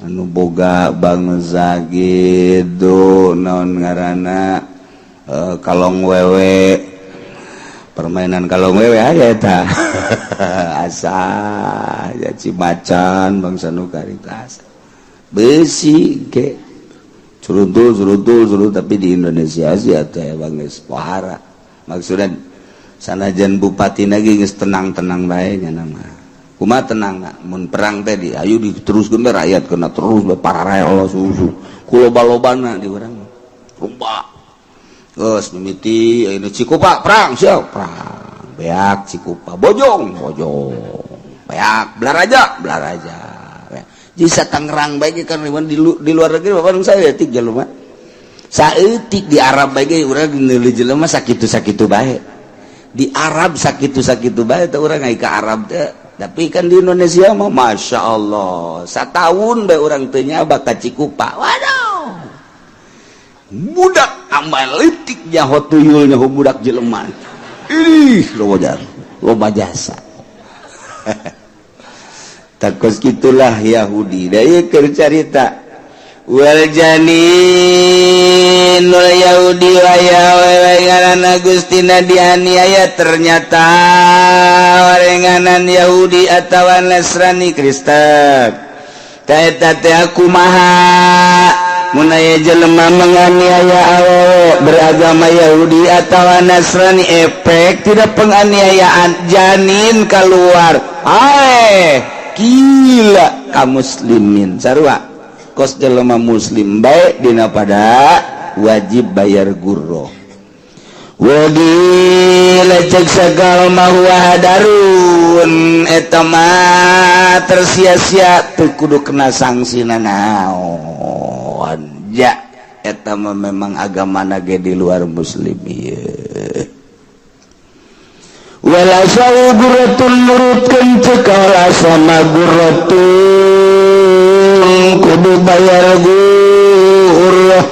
anu boga bangsa gitu naon ngaranna, kalong wewe, permainan kalong wewe aya eta asa ya cimacan bangsa nu karita asa besi ke suruntul suruntul suruntul. Tapi di Indonesia sih atau bang geus pohara, maksudnya sanajan bupati lagi geus tenang-tenang bae nya nama. Kumaha tenang mun perang teh di ayo diteruskeun bae, rakyat kena terus bae pararel susu ku loba-lobana di urang rumba geus mimiti ayeuna Cikupa perang, siap perang, beak Cikupa, Bojong Bojong beak, Balaraja Balaraja, jisa Tangerang bae kan. Di luar negeri bapak saya etik jelema saeutik, di Arab bae ge urang meuli jelema sakitu sakitu bae. Di Arab sakitu sakitu bae teh urang ai ka Arab teh. Tapi kan di Indonesia mah Masya Allah, setahun bae urang teu nyaba ka Cikupa, waduh, budak amal leutik nyaho tuyul, nyaho budak jelema. Ih, loba loba jasa. Takos gitulah Yahudi. Da ieu keur carita wal janinul Yahudi wa ya ngaranna Gustina dianiaya. Ternyata warenganan Yahudi atawa Nasrani Kristen ta eta teh kumaha mun aya jelema menganiaya awewe beragama Yahudi atawa Nasrani, efek tidak penganiayaan janin keluar. Ae gila ka muslimin, sarua kos jelema muslim baik dina pada wajib bayar gurroh. Wadi lecek segala huwa hadarun, eta mah tersia-sia, teu kudu kena sanksi nanaon. Ja eta mah memang agama ge di luar muslim ieu. Wala sau gurratun, nurutkeun cek sama gurratun, kudu bayar gurrah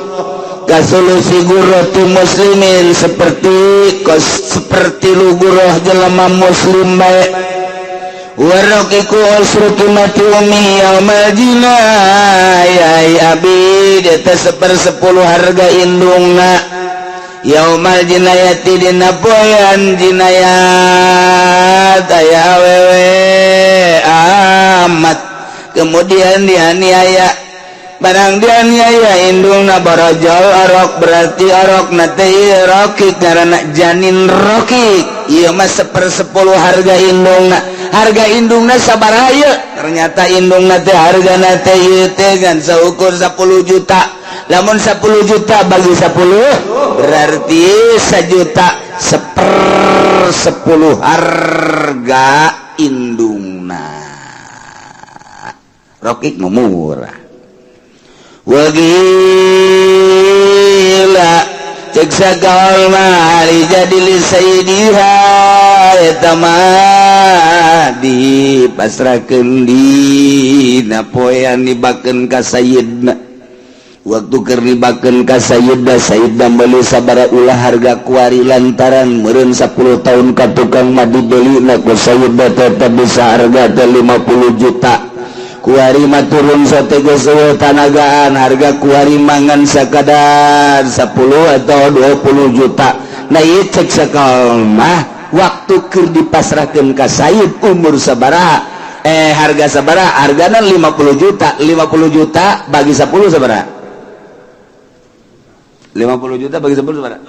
kasolusi gurratu muslimin, seperti kos seperti lu gurrah jelema muslim bae. Waroqiqu usru qimati ummi yaumal jinayah abi eta sepersepuluh harga indungna yaumal jinayati dina poean jinayat. Aya awewe amat kemudian dianiaya, barang dianiaya indungna barajal arok, berarti arok na teh rokik, karena janin rokik ieu mah sepersepuluh harga indungna. Harga indungna sabaraha ieu? Ternyata indungna teh hargana teh ieu teh ngan saukur 10 juta. Lamun 10 juta bagi 10 berarti 1 juta 1/10 harga indungna. Rokik murah. Wagila cek sagawal mali jadi li sayyidiha, eta mah dipasrahkeun dina poean dibakeun ka sayyidna. Waktu keur dibakeun ka sayyidna, sayyidna meuli sabaraha ulah harga kuari, lantaran meureun 10 tahun ka tukang mah dibelina ku sayyidna tetep bisa harga teh 50 juta. Kuari mah turun sote geus tanagaan, harga kuari mangan sakadar 10 atau 20 juta. Nah, ieu cek sakal mah waktu keur dipasrahkeun ka sayyid umur sabaraha, harga sabaraha? Hargana 50 juta. 50 juta bagi 10 sabaraha? 50 juta bagi 10 sabaraha?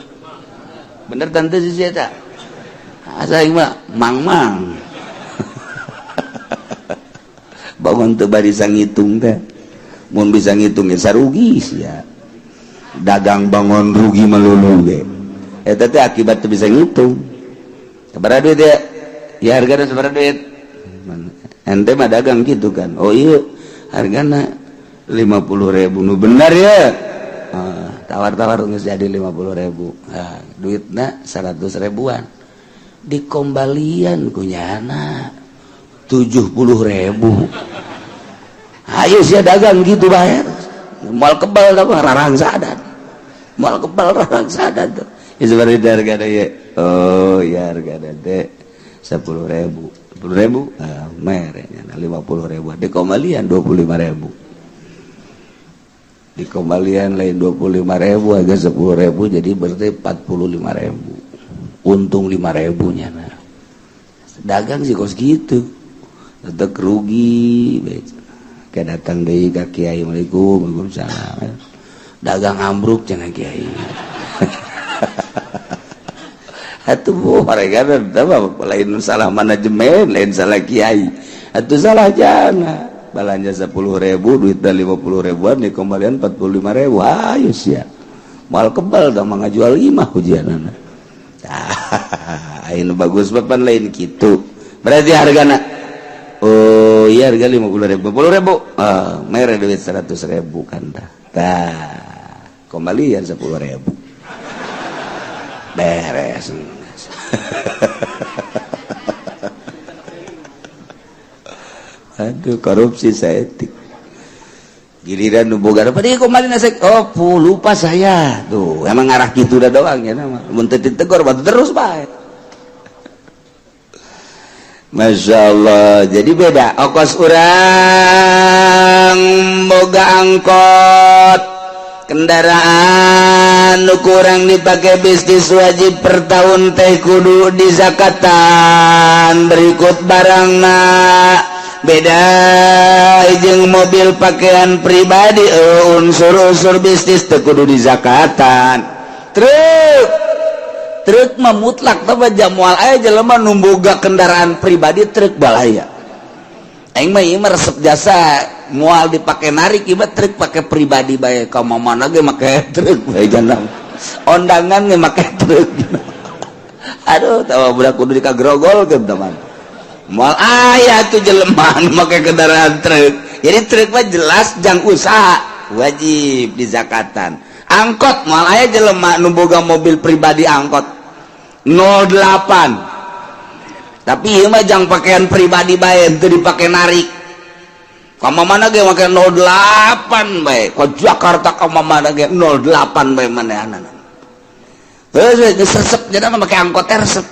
Bener tante sih eta asa mah mang mang bangun teu bisa ngitung teh. Mun bisa ngitung ya sarugi sia, dagang bangun rugi melulu ge. Eta teh akibat teu bisa ngitung. Sabaraha duit ya? Ya, hargana sabaraha duit? Ente mah dagang gitu kan. Oh iya, hargana 50.000. Nu bener ya. Ah, tawar-tawar geus jadi 50.000. Ah, duitna 100 ribuan dikombalian ku nyana 70.000. Ayo sia dagang gitu bayar moal kebal apa rarangsadan, moal kebal rarangsadan tuh ya. Seperti harga ya. Oh ya, harga teh 10.000, 10.000. Ah, merenya 50.000, dikombalian 25.000. Dikembalian lain 25.000, agak 10.000, jadi berarti 45.000, untung 5.000 nya. Nah, dagang sih kos gitu tetep rugi. Kayak datang deui ka kiai, "Assalamualaikum." "Waalaikumsalam." "Dagang ambruk," cenah kiai. Atuh mereka lain salah manajemen, lain salah kiai, atuh salah jana. Belanja 10.000, duit 50 ribuan, di kembalian 45.000. Ayo sia moal kebal dah mah ngajual imah ujianana. Ah, ini bagus bapan lain gitu. Berarti hargana, oh iya, harga 50.000, 10.000. Ah, mere duit 100.000 kan dah. Tah, kembalian 10.000, beres. Aduh, korupsi saeutik. Giliran nu boga apa dia kembali nasi, oh pu, lupa saya tuh. Emang ngarah gitu udah doang ya nama mun teu ditegur batu terus bae. Masya Allah. Jadi beda okos urang boga angkot, kendaraan nu kurang dipakai bisnis, wajib per tahun teh kudu dizakatan berikut barangna. Beda jeung mobil pakaian pribadi, unsur-unsur bisnis teu kudu dizakatan. Truk, truk mah mutlak tapi moal aya jelema nu boga kendaraan pribadi truk balaya. Aing mah ieu mah resep jasa moal dipake narik ieu mah truk, pake pribadi bae, ka mana ge make truk bae, jangan ondangan ge make truk. Aduh, tawa budak kudu dikagrogol ke teman. Moal aya tuh jelema nu make kendaraan truk. Jadi truk mah jelas jang usaha, wajib dizakatan. Angkot, moal aya jelema nu boga mobil pribadi angkot 08, tapi ieu mah jang pakaian pribadi bae, teu dipake narik. Ka mana ge make 08 bae, ka Jakarta ka mana ge 08 bae manehanana. Heuh, geus resep jadi mah make angkot teh resep.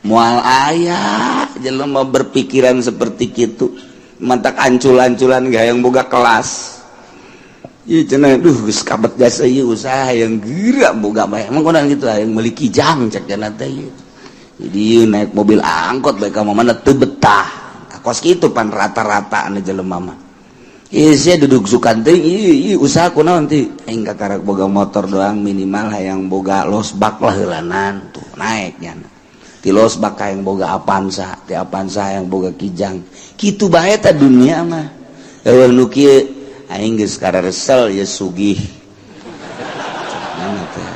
Moal aya jelema berpikiran seperti kitu, mantak ancul-anculan gak yang boga kelas. Ieu cenah, duh, geus kabet jasa ieu usaha yang geura boga bae. Emang kunaon gitu yang meuli kijang cek cenah teh ieu. Jadi ieu naik mobil angkot bae ka mana teu betah. Kos kitu pan rata-rata anu jelema mah. Ieu sia duduk sukan teh ieu ieu usaha kunaon teh aing kakarak boga motor doang, minimal hayang boga losbak lah heulanan tuh naik nya. Ti losbak hayang boga Avanza, ti Avanza hayang boga kijang. Kitu bae teh dunia mah. Eueuh nu kieu. Aing geus kararesel ya sugih. Mana teh?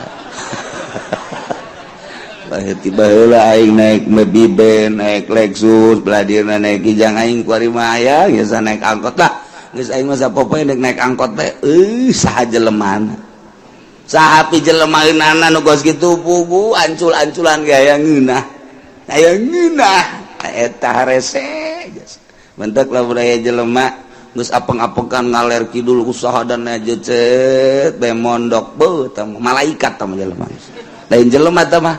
Tiba heula aing naik Mobil, naik Lexus, belah dieuna naik Kijang. Aing kuari mah aya biasa naik angkot lah. Geus aing mah sapopoe naik naik angkot teh. Euy, saha jelemana, saha pi jelemaeunana nu kos kitu? Pugu ancul-anculan ge aya ngeunah, aya ngeunah. Eta harese bentuk lah. Budaya jelema geus apeng-apengan ngaler kidul, usaha dan aja cet bae mondok, beuh, tah malaikat tah mah. Jelema lain jelema tah mah,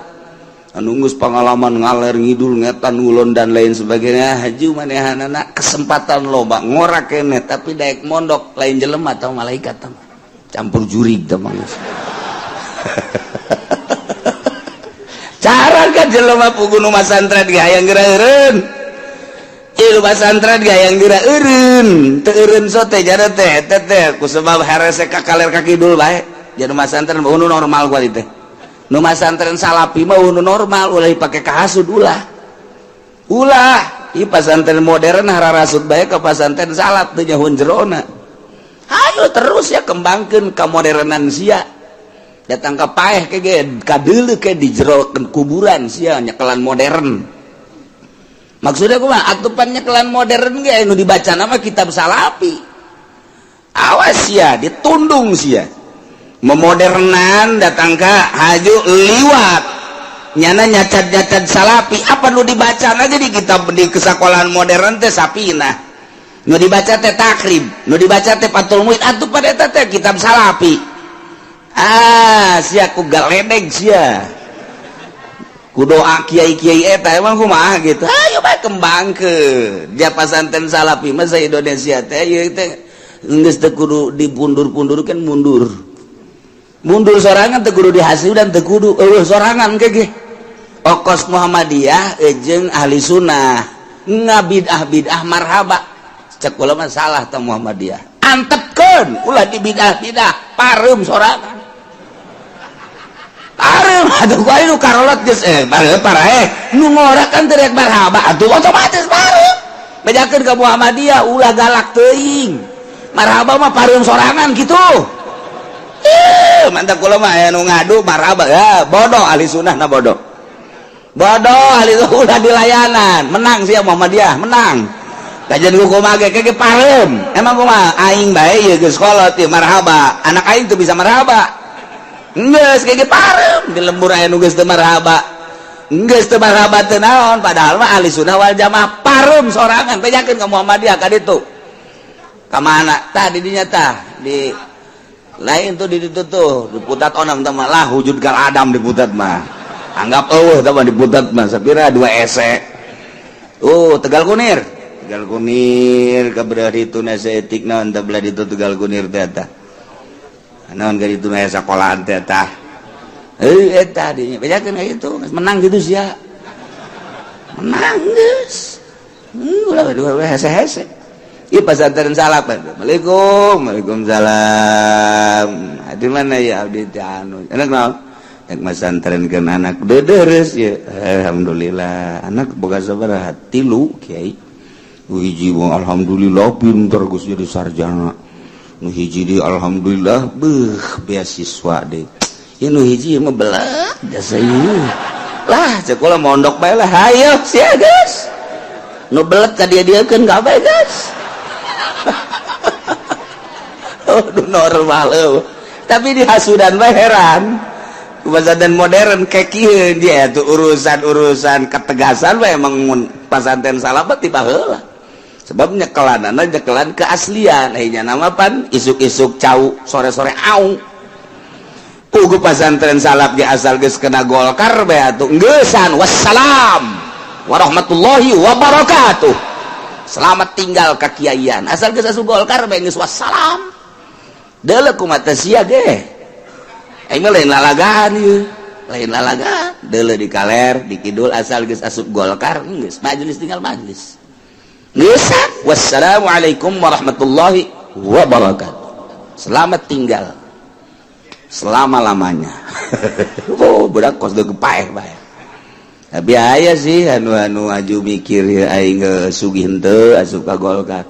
anu geus pengalaman ngaler ngidul, ngetan ngulon, dan lain sebagainya. Haju manehanana kesempatan loba, ngorak kene, tapi daek mondok lain jelema atau malaikat tah mah, campur jurig tah mah geus. Cara kan jelema pugu nu masantren ge hayang geura eureun. Ieu pasantren ge hayang geura eureun, teu eureun sote jada teh teh teh ku sebab harese ka kaler ka kidul bae. Jadi masantren nu normal kuari teh. Nu masantren salapi mah nu normal, ulah dipake kahasud, ulah. Ulah, ieu pasantren modern hararasut bae ka pasantren salaf, teu nyahoan jerona. Ayo terus ya kembangkeun kamodernan sia. Datang ke paeh ke ge kadeuleu ke di jero kuburan sia nyekelan modern. Maksudnya kumaha? Atupan nyekelan modern ge nu dibaca nama kitab salapi. Awas sia, ditundung sia. Memodernan datang ke haju liwat nyana nyacat-nyacat salapi. Apa nu dibaca aja di kitab di kesekolahan modern teh sapina, nu dibaca teh Takrib, nu dibaca teh Fathul Muin, atuh pada eta teh kitab salapi. Ah, sia ku galedeg sia ku doa kiai-kiai eta. Emang kumaha gitu? Ayo bae kembangkeun dia pasantren salapi mah. Sa Indonesia teh ieu teh geus teu kudu dipundur-pundur kan, mundur mundur sorangan, teu kudu dihasil dan teu kudu eueuh sorangan ke ge. Okos Muhammadiyah jeung ahli sunnah ngabidah bidah marhaba, cek kula mah salah teh. Muhammadiyah antepkeun, ulah di bidah bidah, pareum sorangan, pareum atuh. Ku aing nu karolot geus paraeh nu ngora kan teriak marhaba atuh otomatis pareum. Bejakeun ka Muhammadiyah, ulah galak teuing, marhaba mah pareum sorangan gitu. Eh, mantap. Kula mah aya nu ngadu marhaba ya bodoh, ahli sunnah na bodoh, bodoh ahli itu, ulah dilayanan. Menang sih Muhammadiyah, menang. Kajian hukum ge ke pareum. Emang kumaha? Aing bae ieu geus kolot ieu marhaba, anak aing tuh bisa marhaba geus ke pareum. Di lembur aya nu geus teu marhaba, geus teu marhaba teu naon, padahal mah ahli sunnah wal jamaah, pareum sorangan. Bejakeun ka Muhammadiyah ka ditu. Ka mana tah di dinya tah? Di lain tuh, di ditu tuh, di Putat onam tah mah lah wujud kal adam. Di Putat mah anggap eueuh tah mah. Di Putat mah sapira dua ese. Oh, Tegal Kunir, Tegal Kunir ka belah ditu na saeutik. Naon tah belah ditu, Tegal Kunir teh tah? Naon ka ditu aya sakolahan teh tah? Eh, eta dinya bejakeun ka itu, menang gitu sia, menang geus. Ulah dua hese-hese. Ieu pasantren salaf. Assalamualaikum. Waalaikumsalam. Di mana ya abdi teh? Anu anak naon? Rek masantrenkeun anak dedereus ya. Alhamdulillah. Anak boga sabaraha? Tilu, Kiai. Nu hiji mah alhamdulillah pinter, geus jadi sarjana. Nu hiji di alhamdulillah beuh beasiswa deh. Ieu nu hiji mah belah jasa ieu. Lah, cek kula mondok bae lah. Hayo sia geus. Nu belet ka dia-dieukeun kabeh geus. Oh, normal eueuh. Tapi di hasudan mah heran. Pesantren modern kayak kieu dia tuh urusan-urusan ketegasan mah emang mun pasantren salaf tiba heula. Sebab nyekelanana nyekelan keaslian, akhirnya nama pan isuk-isuk cau, sore-sore au. Pugu pasantren salaf ge asal geus kena Golkar bae atuh geusan, wassalam warahmatullahi wabarakatuh. Selamat tinggal kekiaian. Asal geus asup Golkar bae geus wassalam. Deuleu kumaha sia ge. Aing mah lain lalagaan ieu. Lain lalagaan. Deuleu di kaler, di kidul, asal geus asup Golkar geus majelis tinggal majelis. Geus, wassalamualaikum warahmatullahi wabarakatuh. Selamat tinggal selama-lamanya. Oh, budak kos deuk paeh bae. Tapi aya sih anu anu aju mikir ya, aing sugih henteu asup ka Golkar.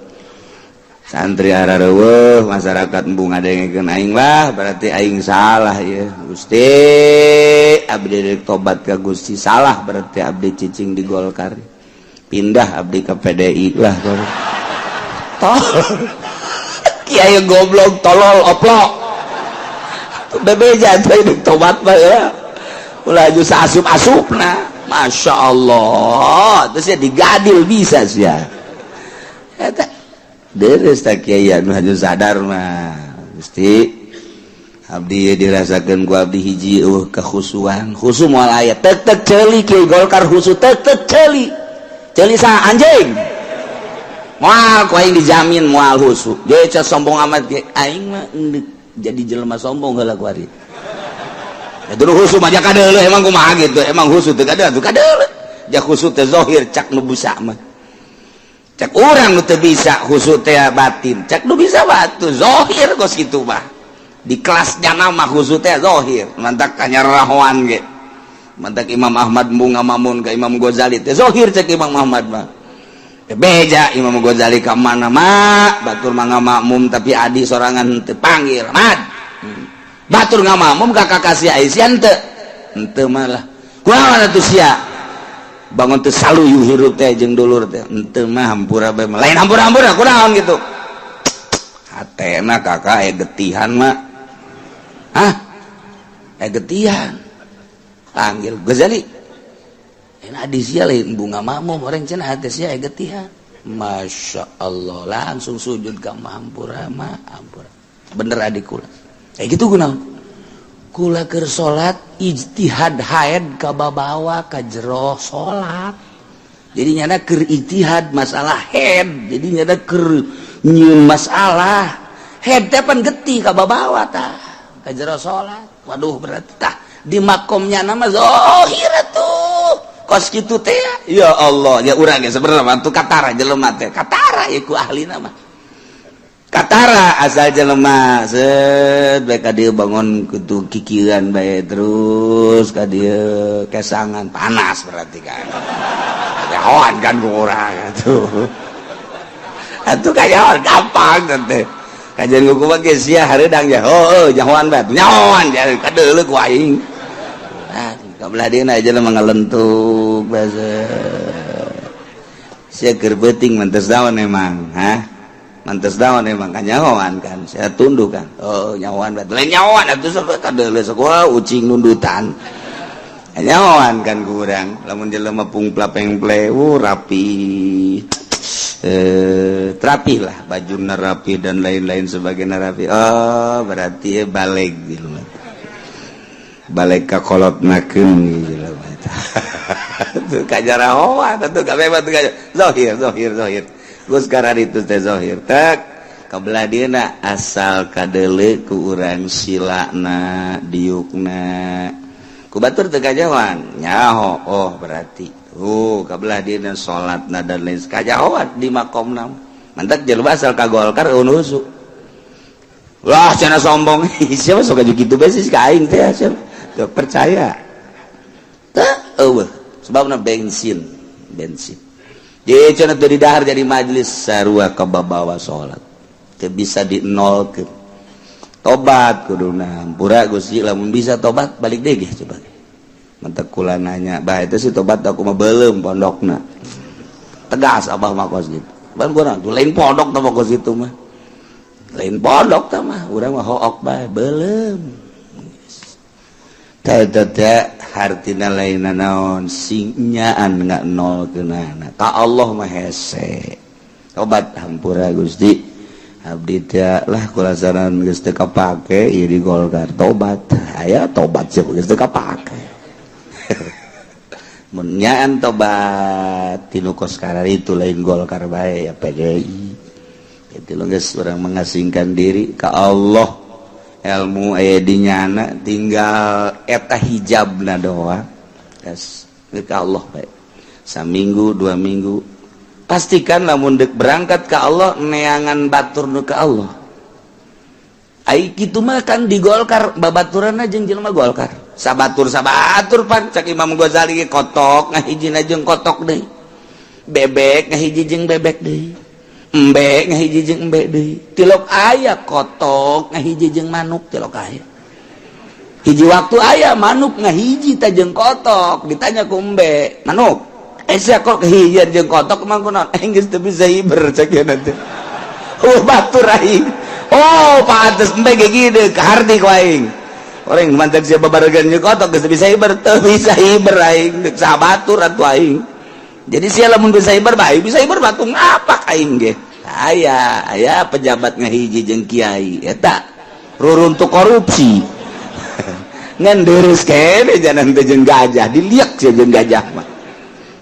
Santri arareuweuh, masyarakat embung ngadengekeun aing lah, berarti aing salah ya. Gusti, abdi rek tobat ka Gusti, salah berarti abdi cicing di Golkar. Pindah abdi ke PDI lah. Tol. Kiai goblok, tolol, oplok. Bebeja teh tobat mah ya. Ulah aju asup-asupna. Masya Allah, terus ya digadil bisa sih ya. Eta deres tak kiai anu haju sadar mah. Gusti, abdi dirasakeun ku abdi hiji eueuh kekhusuan. Khusu moal aya, tek tek ceuli kiai Golkar khusu, tek tek ceuli. Ceuli sa anjing. Moal ku aing dijamin moal khusu. Ge sombong amat ge aing mah jadi jelema sombong heula ku ari. Ya dulu khusu mah kadeuleuh, emang kumaha gitu. Emang khusu teu kadeuleuh, tuh kadeuleuh. Ja khusu teh zahir cak nu bisa mah. Cak urang nu teu bisa khusu teh batin. Cak nu bisa batu zahir kos kitu mah. Di kelasnya nama khusu teh zahir. Mantak kanyarahoan ge. Mantak Imam Ahmad embung ngamamun ka Imam Ghazali teh zahir cek Imam Ahmad mah. Beja Imam Ghazali ka mana mah batur mah ngamakmum tapi adi sorangan teu panggil Mad. Batur ngamakmum ka kakak sia Aisyah henteu. Henteu malah. Kumaha atuh sia? Bangun teu saluyu hirup teh jeung dulur teh. Henteu mah, hampura bae mah. Lain hampura-hampura kunaon gitu. Hatena kakak aya getihan mah. Hah? Aya getihan. Panggil Ghazali. Ini adi sia lain bunga makmum orang cenah hati sia aya getihan. Masya Allah, langsung sujud ka hampura mah, hampura. Bener adik kula. Kayak gitu kunaon? Kula keur salat ijtihad haid ka babawa ka jero salat. Jadi nyana keur ijtihad masalah haid. Jadi nyana keur nyieun masalah haid teh pan getih ka babawa tah ka jero salat. Waduh, berarti tah di makomnya nama zahir tuh kos kitu teh ya Allah ya. Urang ge sebenarnya mah tuh katara jelema teh, katara ya ku ahli nama, katara asal jelema set bae ka dieu bangun kutu kikieuan bae terus ka dieu kesangan panas, berarti kan nyahoan kan ku urang atuh atuh kanyahoan gampang teh. Kajian ku mah geus sia hareudang ya, oh nyahoan bae, nyahoan ya kadeuleu ku aing. Ah, kabelah dieuna jelema ngalentuk basa sia keur beuting mantes daun emang. Hah, mantes daun emang kanyahoan kan saya tunduk kan. Oh, nyahoan bae, lain nyahoan atuh, sok kadeuleu sok wah ucing nundutan. Nyahoan kan kurang lamun jelema pungpla pengple rapi, terapi lah, baju rapi dan lain-lain sebagainya rapi. Oh, berarti ya balik gitu, balik ka kolot nakeun gitu tuh kajarahoan tuh kabeh tuh zahir zahir zahir. Geus sekarang itu teh zahir tek kabelah dieuna asal kadeuleu ku urang silana diukna ku batur teu kajawan nyaho. Oh, berarti kabelah dieuna salatna dan lain kajahoan di makomna. Mantak jelema asal ka Golkar eueuh wah cenah sombong. Siapa sok gitu bae sih ka aing teh, siapa teu percaya teh eueuh sebabna bensin bensin. Jadi cenah teu didahar jadi majelis sarua kababawa salat teu bisa di nolkeun. Tobat kuduna, hampura Gusti lamun bisa tobat balik deui ge coba. Mantak kula nanya bah itu sih tobat aku mah belum pondokna tegas abah mah kos gitu. Ban kurang tuh lain pondok tah kos itu mah, lain pondok tah mah, urang mah hook bae belum. Teh hartina lain naon singnyaan nggak nol kenana ka Allah mah hese. Tobat, hampura Gusti, abdi teh lah kulasaran geus teu kapake ieu di Golkar. Tobat aya, tobat sih geus teu kapake. Mun nyaan tobat tinu kos itu lain Golkar bae ya, PDI itu geus urang mengasingkan diri ka Allah. Ilmu aya di nyana, tinggal eta hijabna doa. Yes, ke Allah bae saminggu 2 minggu pastikan lamun dek berangkat ke Allah neangan batur nu ke Allah. Ai kitu mah kan di Golkar babaturanna jeung jelema Golkar sabatur sabatur pan cak Imam Ghazali ge kotok ngahijina jeung kotok deui, bebek ngahiji jeung bebek deui. Embe ngahiji jeung embe deui. Tilok aya kotok ngahiji jeung manuk, tilok aya. Hiji waktu aya manuk ngahiji ta jeung kotok, ditanya ku embe, "Manuk, eh sia kok kahijian jeung kotok emang kunaon?" "Eh, geus teu bisa hiber," cek nanti. Oh, batur aing. Oh, pantes embe ge gede kaharti ku aing. Orang mantak siapa barengan jeung kotok geus teu bisa hiber, teu bisa hiber aing, deuk sabatur atuh aing. Jadi sia lamun bisa hiber bae, bisa hiber batung apa aing ge. Aya, aya pejabat ngahiji jeung kiai eta ruruntuk korupsi. Ngan deres kene janan teh jeung gajah, diliak sia jeung gajah mah.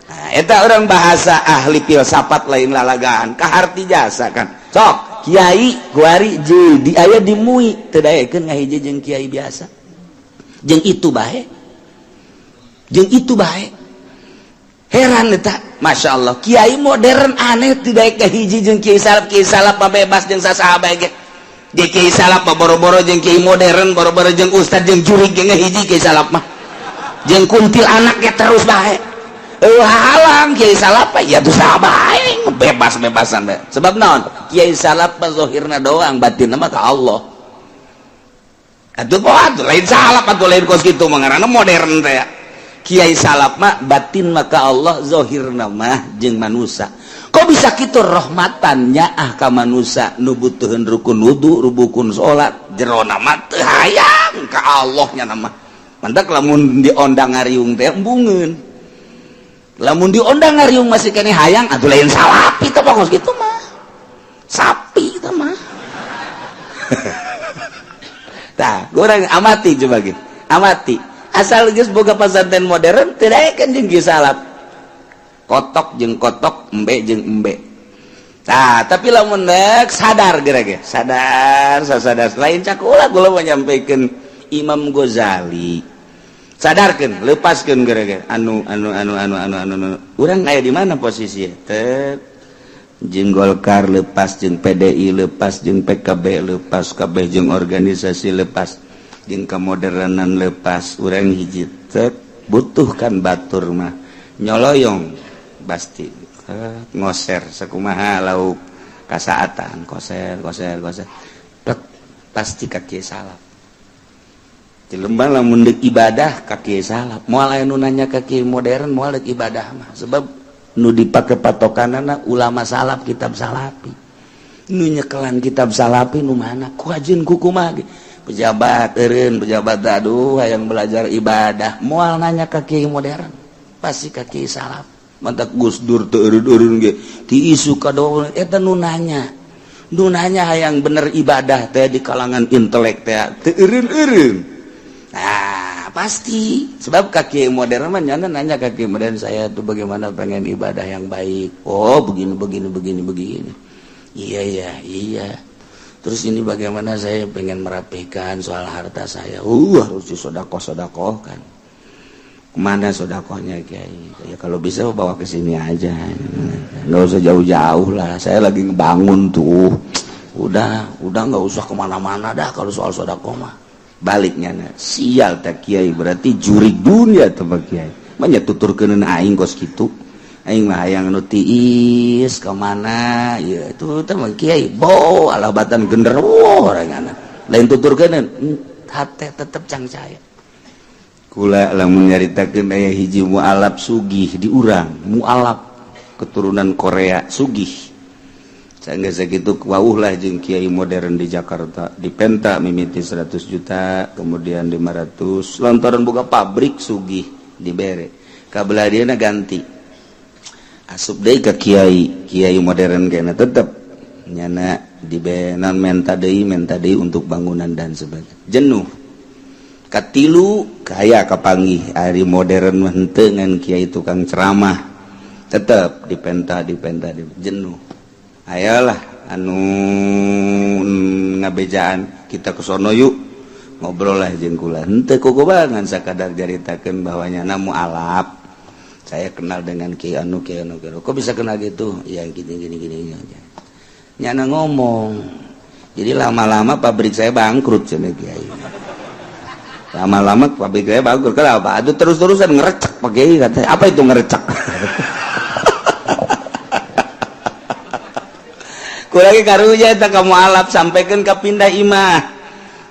Nah, eta orang bahasa ahli filsafat lain lalagaan, kaharti jasa kan. Sok, kiai kuari jadi aya di MUI teu daekeun ngahiji jeung kiai biasa. Jeung itu bae. Jeung itu bae. Heran eta, Masya Allah, kiai modern aneh tidak kahiji jeung kiai salaf. Kiai salaf mah bebas jeung sasaha bae ge. Di kiai salaf mah boro-boro jeung kiai modern, boro-boro jeung ustad, jeung jurig ge ngahiji kiai salaf mah. Jeung kuntil anak ge terus bae. Eueuh halang kiai salaf mah, ya tuh saha bae, bebas-bebasan bae. Sebab naon? Kiai salaf mah zahirna doang, batinna mah ka Allah. Atuh kok atuh lain salaf atuh, lain kos kitu mah ngaranna modern teh. Kiai salaf mah batin maka Allah, zahirna mah jeung manusia. Kok bisa kitu? Rahmatannya ah ka manusia nu butuheun rukun wudu, rukun salat, jerona mah teu hayang ka Allah nya nama. Mantak lamun diondang ngariung teh embungeun. Lamun diondang ngariung masih keneh hayang atuh lain salapi teh, pokos kitu mah. Sapi teh mah. Tah, kurang amati coba gitu. Amati. Asal geus boga pesantren modern tidak kan jeung kieu salaf. Kotok jeung kotok, embe jeung embe. Nah, tapi lamun nek sadar geura ge, sadar, sadar lain cakula kula menyampaikan Imam Ghazali. Sadarkeun, lepaskeun geura ge anu anu anu anu anu anu, anu. Urang aya di mana posisi teh? Jeung Golkar lepas, jeung PDI lepas, jeung PKB lepas, kabeh jeung organisasi lepas, jeung kemodernan lepas, urang hiji tek butuhkan batur mah nyoloyong pasti ngoser sakumaha lauk kasaatan, koser koser koser tek pasti kaki salaf di lembang. Lamun deuk ibadah kaki salaf, moal aya nu nanya kaki modern, moal deuk ibadah mah, sebab nu dipake patokanana ulama salaf, kitab salafi. Nu nyekelan kitab salafi nu mana, ku ajeun ku kumaha ge. Pejabat eureun, pejabat, aduh hayang belajar ibadah, moal nanya ka kiai modern, pasti ka kiai salaf. Mantak Gus Dur teu eureun-eureun ge ti isu ka eta nu nanya, nu nanya hayang bener ibadah teh di kalangan intelek teh teu eureun-eureun. Nah, pasti sebab ka kiai modern mah nyana nanya ka kiai modern, "Saya tuh bagaimana pengen ibadah yang baik?" "Oh, begini begini begini begini." Iya." "Terus ini bagaimana, saya pengen merapikan soal harta saya." "Harus disodakoh sodakoh kan." "Kemana sodakohnya, Kiai?" "Ya kalau bisa bawa ke sini aja, nggak usah jauh-jauh lah, saya lagi ngebangun tuh. Udah nggak usah kemana-mana dah kalau soal sodakoh mah." Baliknya nah, sial tak Kiai, berarti jurig dunia tuh Pak Kiai. Banyak tuturkeun aing kos kitu, aing mah hayang nu tiis kemana ya itu teh mah Kiai bo alabatan genderuwo orangana lain tuturkeun hate tetep cangcaya. Kula lamun nyaritakeun aya hiji mualaf sugih di urang, mualaf keturunan Korea sugih. Sehingga sakitu wauh lah jeung kiai modern di Jakarta, dipenta mimiti 100 juta, kemudian 500, lantaran buka pabrik sugih dibere. Kabelah dieuna ganti, asup deui ka kiai kiai modern kena, tetep nyana dibenan menta deui, menta deui untuk bangunan dan sebagainya, jenuh. Katilu kaya kapanggih ari modern mah henteu ngan kiai tukang ceramah, tetep dipenta dipenta di, jenuh. Ayalah anu ngabejaan, "Kita ke sono yuk, ngobrol lah jeung kula." Henteu kukubangan, sakadar jaritakeun bahwa nyana mualaf, saya kenal dengan Kiai anu, Kiai anu, Kiai anu. "Kok bisa kenal gitu?" "Ya gini gini gini aja." Nyana ngomong, "Jadi lama-lama pabrik saya bangkrut," cenah Kiai. "Lama-lama pabrik saya bangkrut." "Kenapa?" "Aduh, terus-terusan ngerecek, Pak Kiai," katanya. "Apa itu ngerecek?" Kurang karunya eta ka mualaf sampaikan ka pindah imah.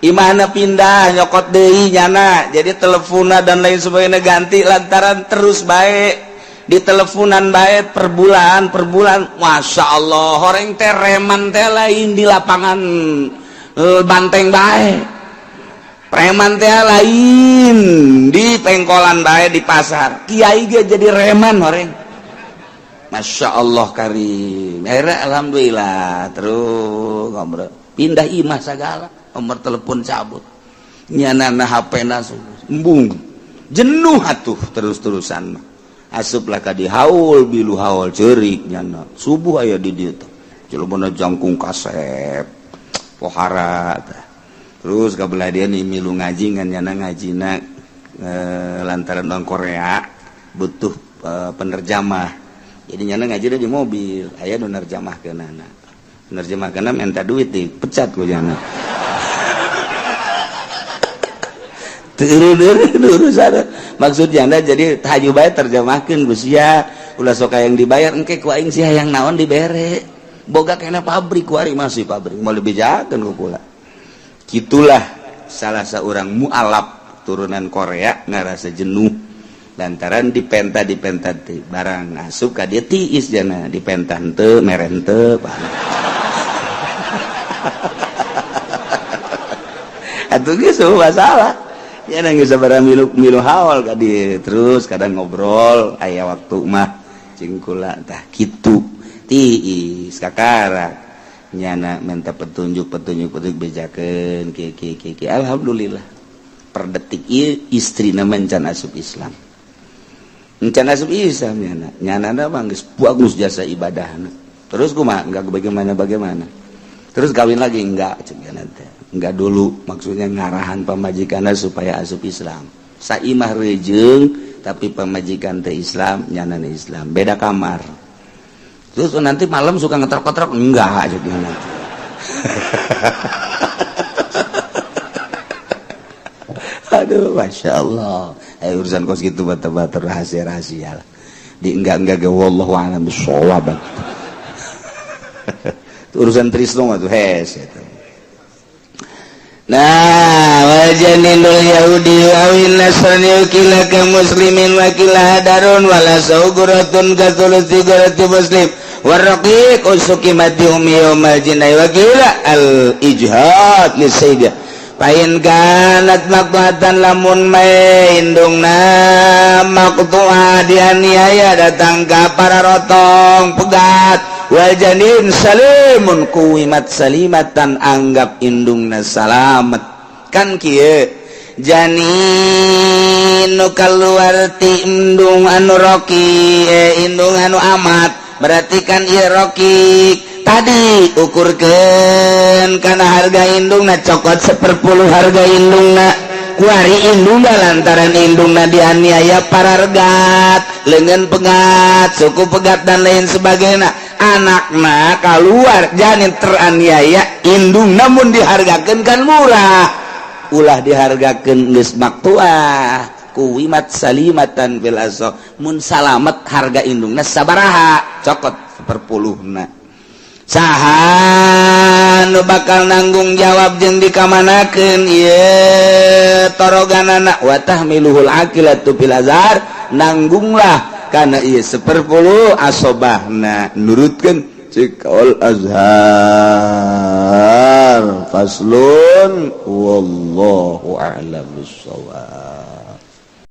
Imahna pindah nyokot deui nyana. Jadi teleponnya dan lain sebagainya ganti lantaran terus baik di teleponan baik per bulan per bulan. Masya Allah, orang teh reman teh lain di lapangan banteng baik, preman teh lain di pengkolan baik, di pasar. Kiai ge jadi reman orang. Masya Allah karim. Akhirnya alhamdulillah terus ngobrol, pindah imah segala, nomor telepon cabut, nyana HP na embung, jenuh atuh terus-terusan mah. Asuplah ka di haul, bilu haul ceurik nyana, subuh aya di dieu teh, jelema jangkung kasep pohara tah. Terus kabelah dia nih milu ngaji ngan nyana ngajina lantaran orang Korea butuh penerjamah, jadi nyana ngaji di mobil, aya nu nerjamahkeunana, nerjemahkeunana minta duit, dipecat ku nyana. Urusan maksudnya jadi haju bae terjemahkeun ku sia, ulah sok yang dibayar, engke ku aing sia yang naon dibere. Boga kena pabrik kuari, masih pabrik mau dibejakeun ku kula. Gitulah salah seorang mualaf turunan Korea ngarasa jenuh lantaran dipenta dipenta teh barang asup ka dia tiis jana, dipenta henteu mere henteu. Atuh geus masalah ya, nang geus sabaraha milu milu haul ka dieu, terus kadang ngobrol aya waktu mah cing kula tah kitu, tiis kakara nyana minta petunjuk petunjuk petunjuk, bejakeun kieu kieu kieu kieu. Alhamdulillah, per detik ieu istrina mencan asup Islam, encan asup Islam nyana. Nyana mah geus bagus jasa ibadahna. Terus kumaha, enggak bagaimana bagaimana, terus kawin lagi enggak cek nyana teh, enggak dulu, maksudnya ngarahan pamajikanna supaya asup Islam. Saimah rejeung tapi pamajikan teh Islam, nyana Islam, beda kamar. Terus nanti malam suka ngetrok-ngetrok enggak cek nyana. Aduh, masya Allah. Urusan kos gitu bata-bata rahasia-rahasia lah. Di enggak-enggak ge wallahu a'lam bishawab. Urusan Trisno mah tuh hes itu. Nah, wajaninul Yahudi awin Nasrani ukila ka muslimin wakila hadarun wala sauguratun ka thuluthi gurati muslim warraqiq usukimati umi yawmal jinai wakila al ijhad li sayyidah pain kanat maqtuatan lamun mae indungna maqtuah dianiaya datang ka para rotong pegat wal janin salimun kuwimat salimatan, anggap indungna salamet. Kan kieu janin nu kaluar ti indung anu roki, indung anu amat, berarti kan ieu roki tadi ukurkeun kana harga indungna, cokot 1/10 harga indungna. Kuari indungna lantaran indungna dianiaya para regat, lengan pegat, suku pegat dan lain sebagainya, anakna keluar janin teraniaya, indung namun dihargakan kan murah, ulah dihargakan geus maktuah. Kuwimat salimatan fil aso, mun salamet harga indungna sabaraha, cokot 1/10-na. Saha nu bakal nanggung jawab jeung dikamanakeun ieu toroganana? Wa tahmiluhul aqilatu fil azhar, nanggunglah karena ieu 1/10 asobahna, nurutkeun cek al azhar. Faslun, wallahu a'lam bissawab.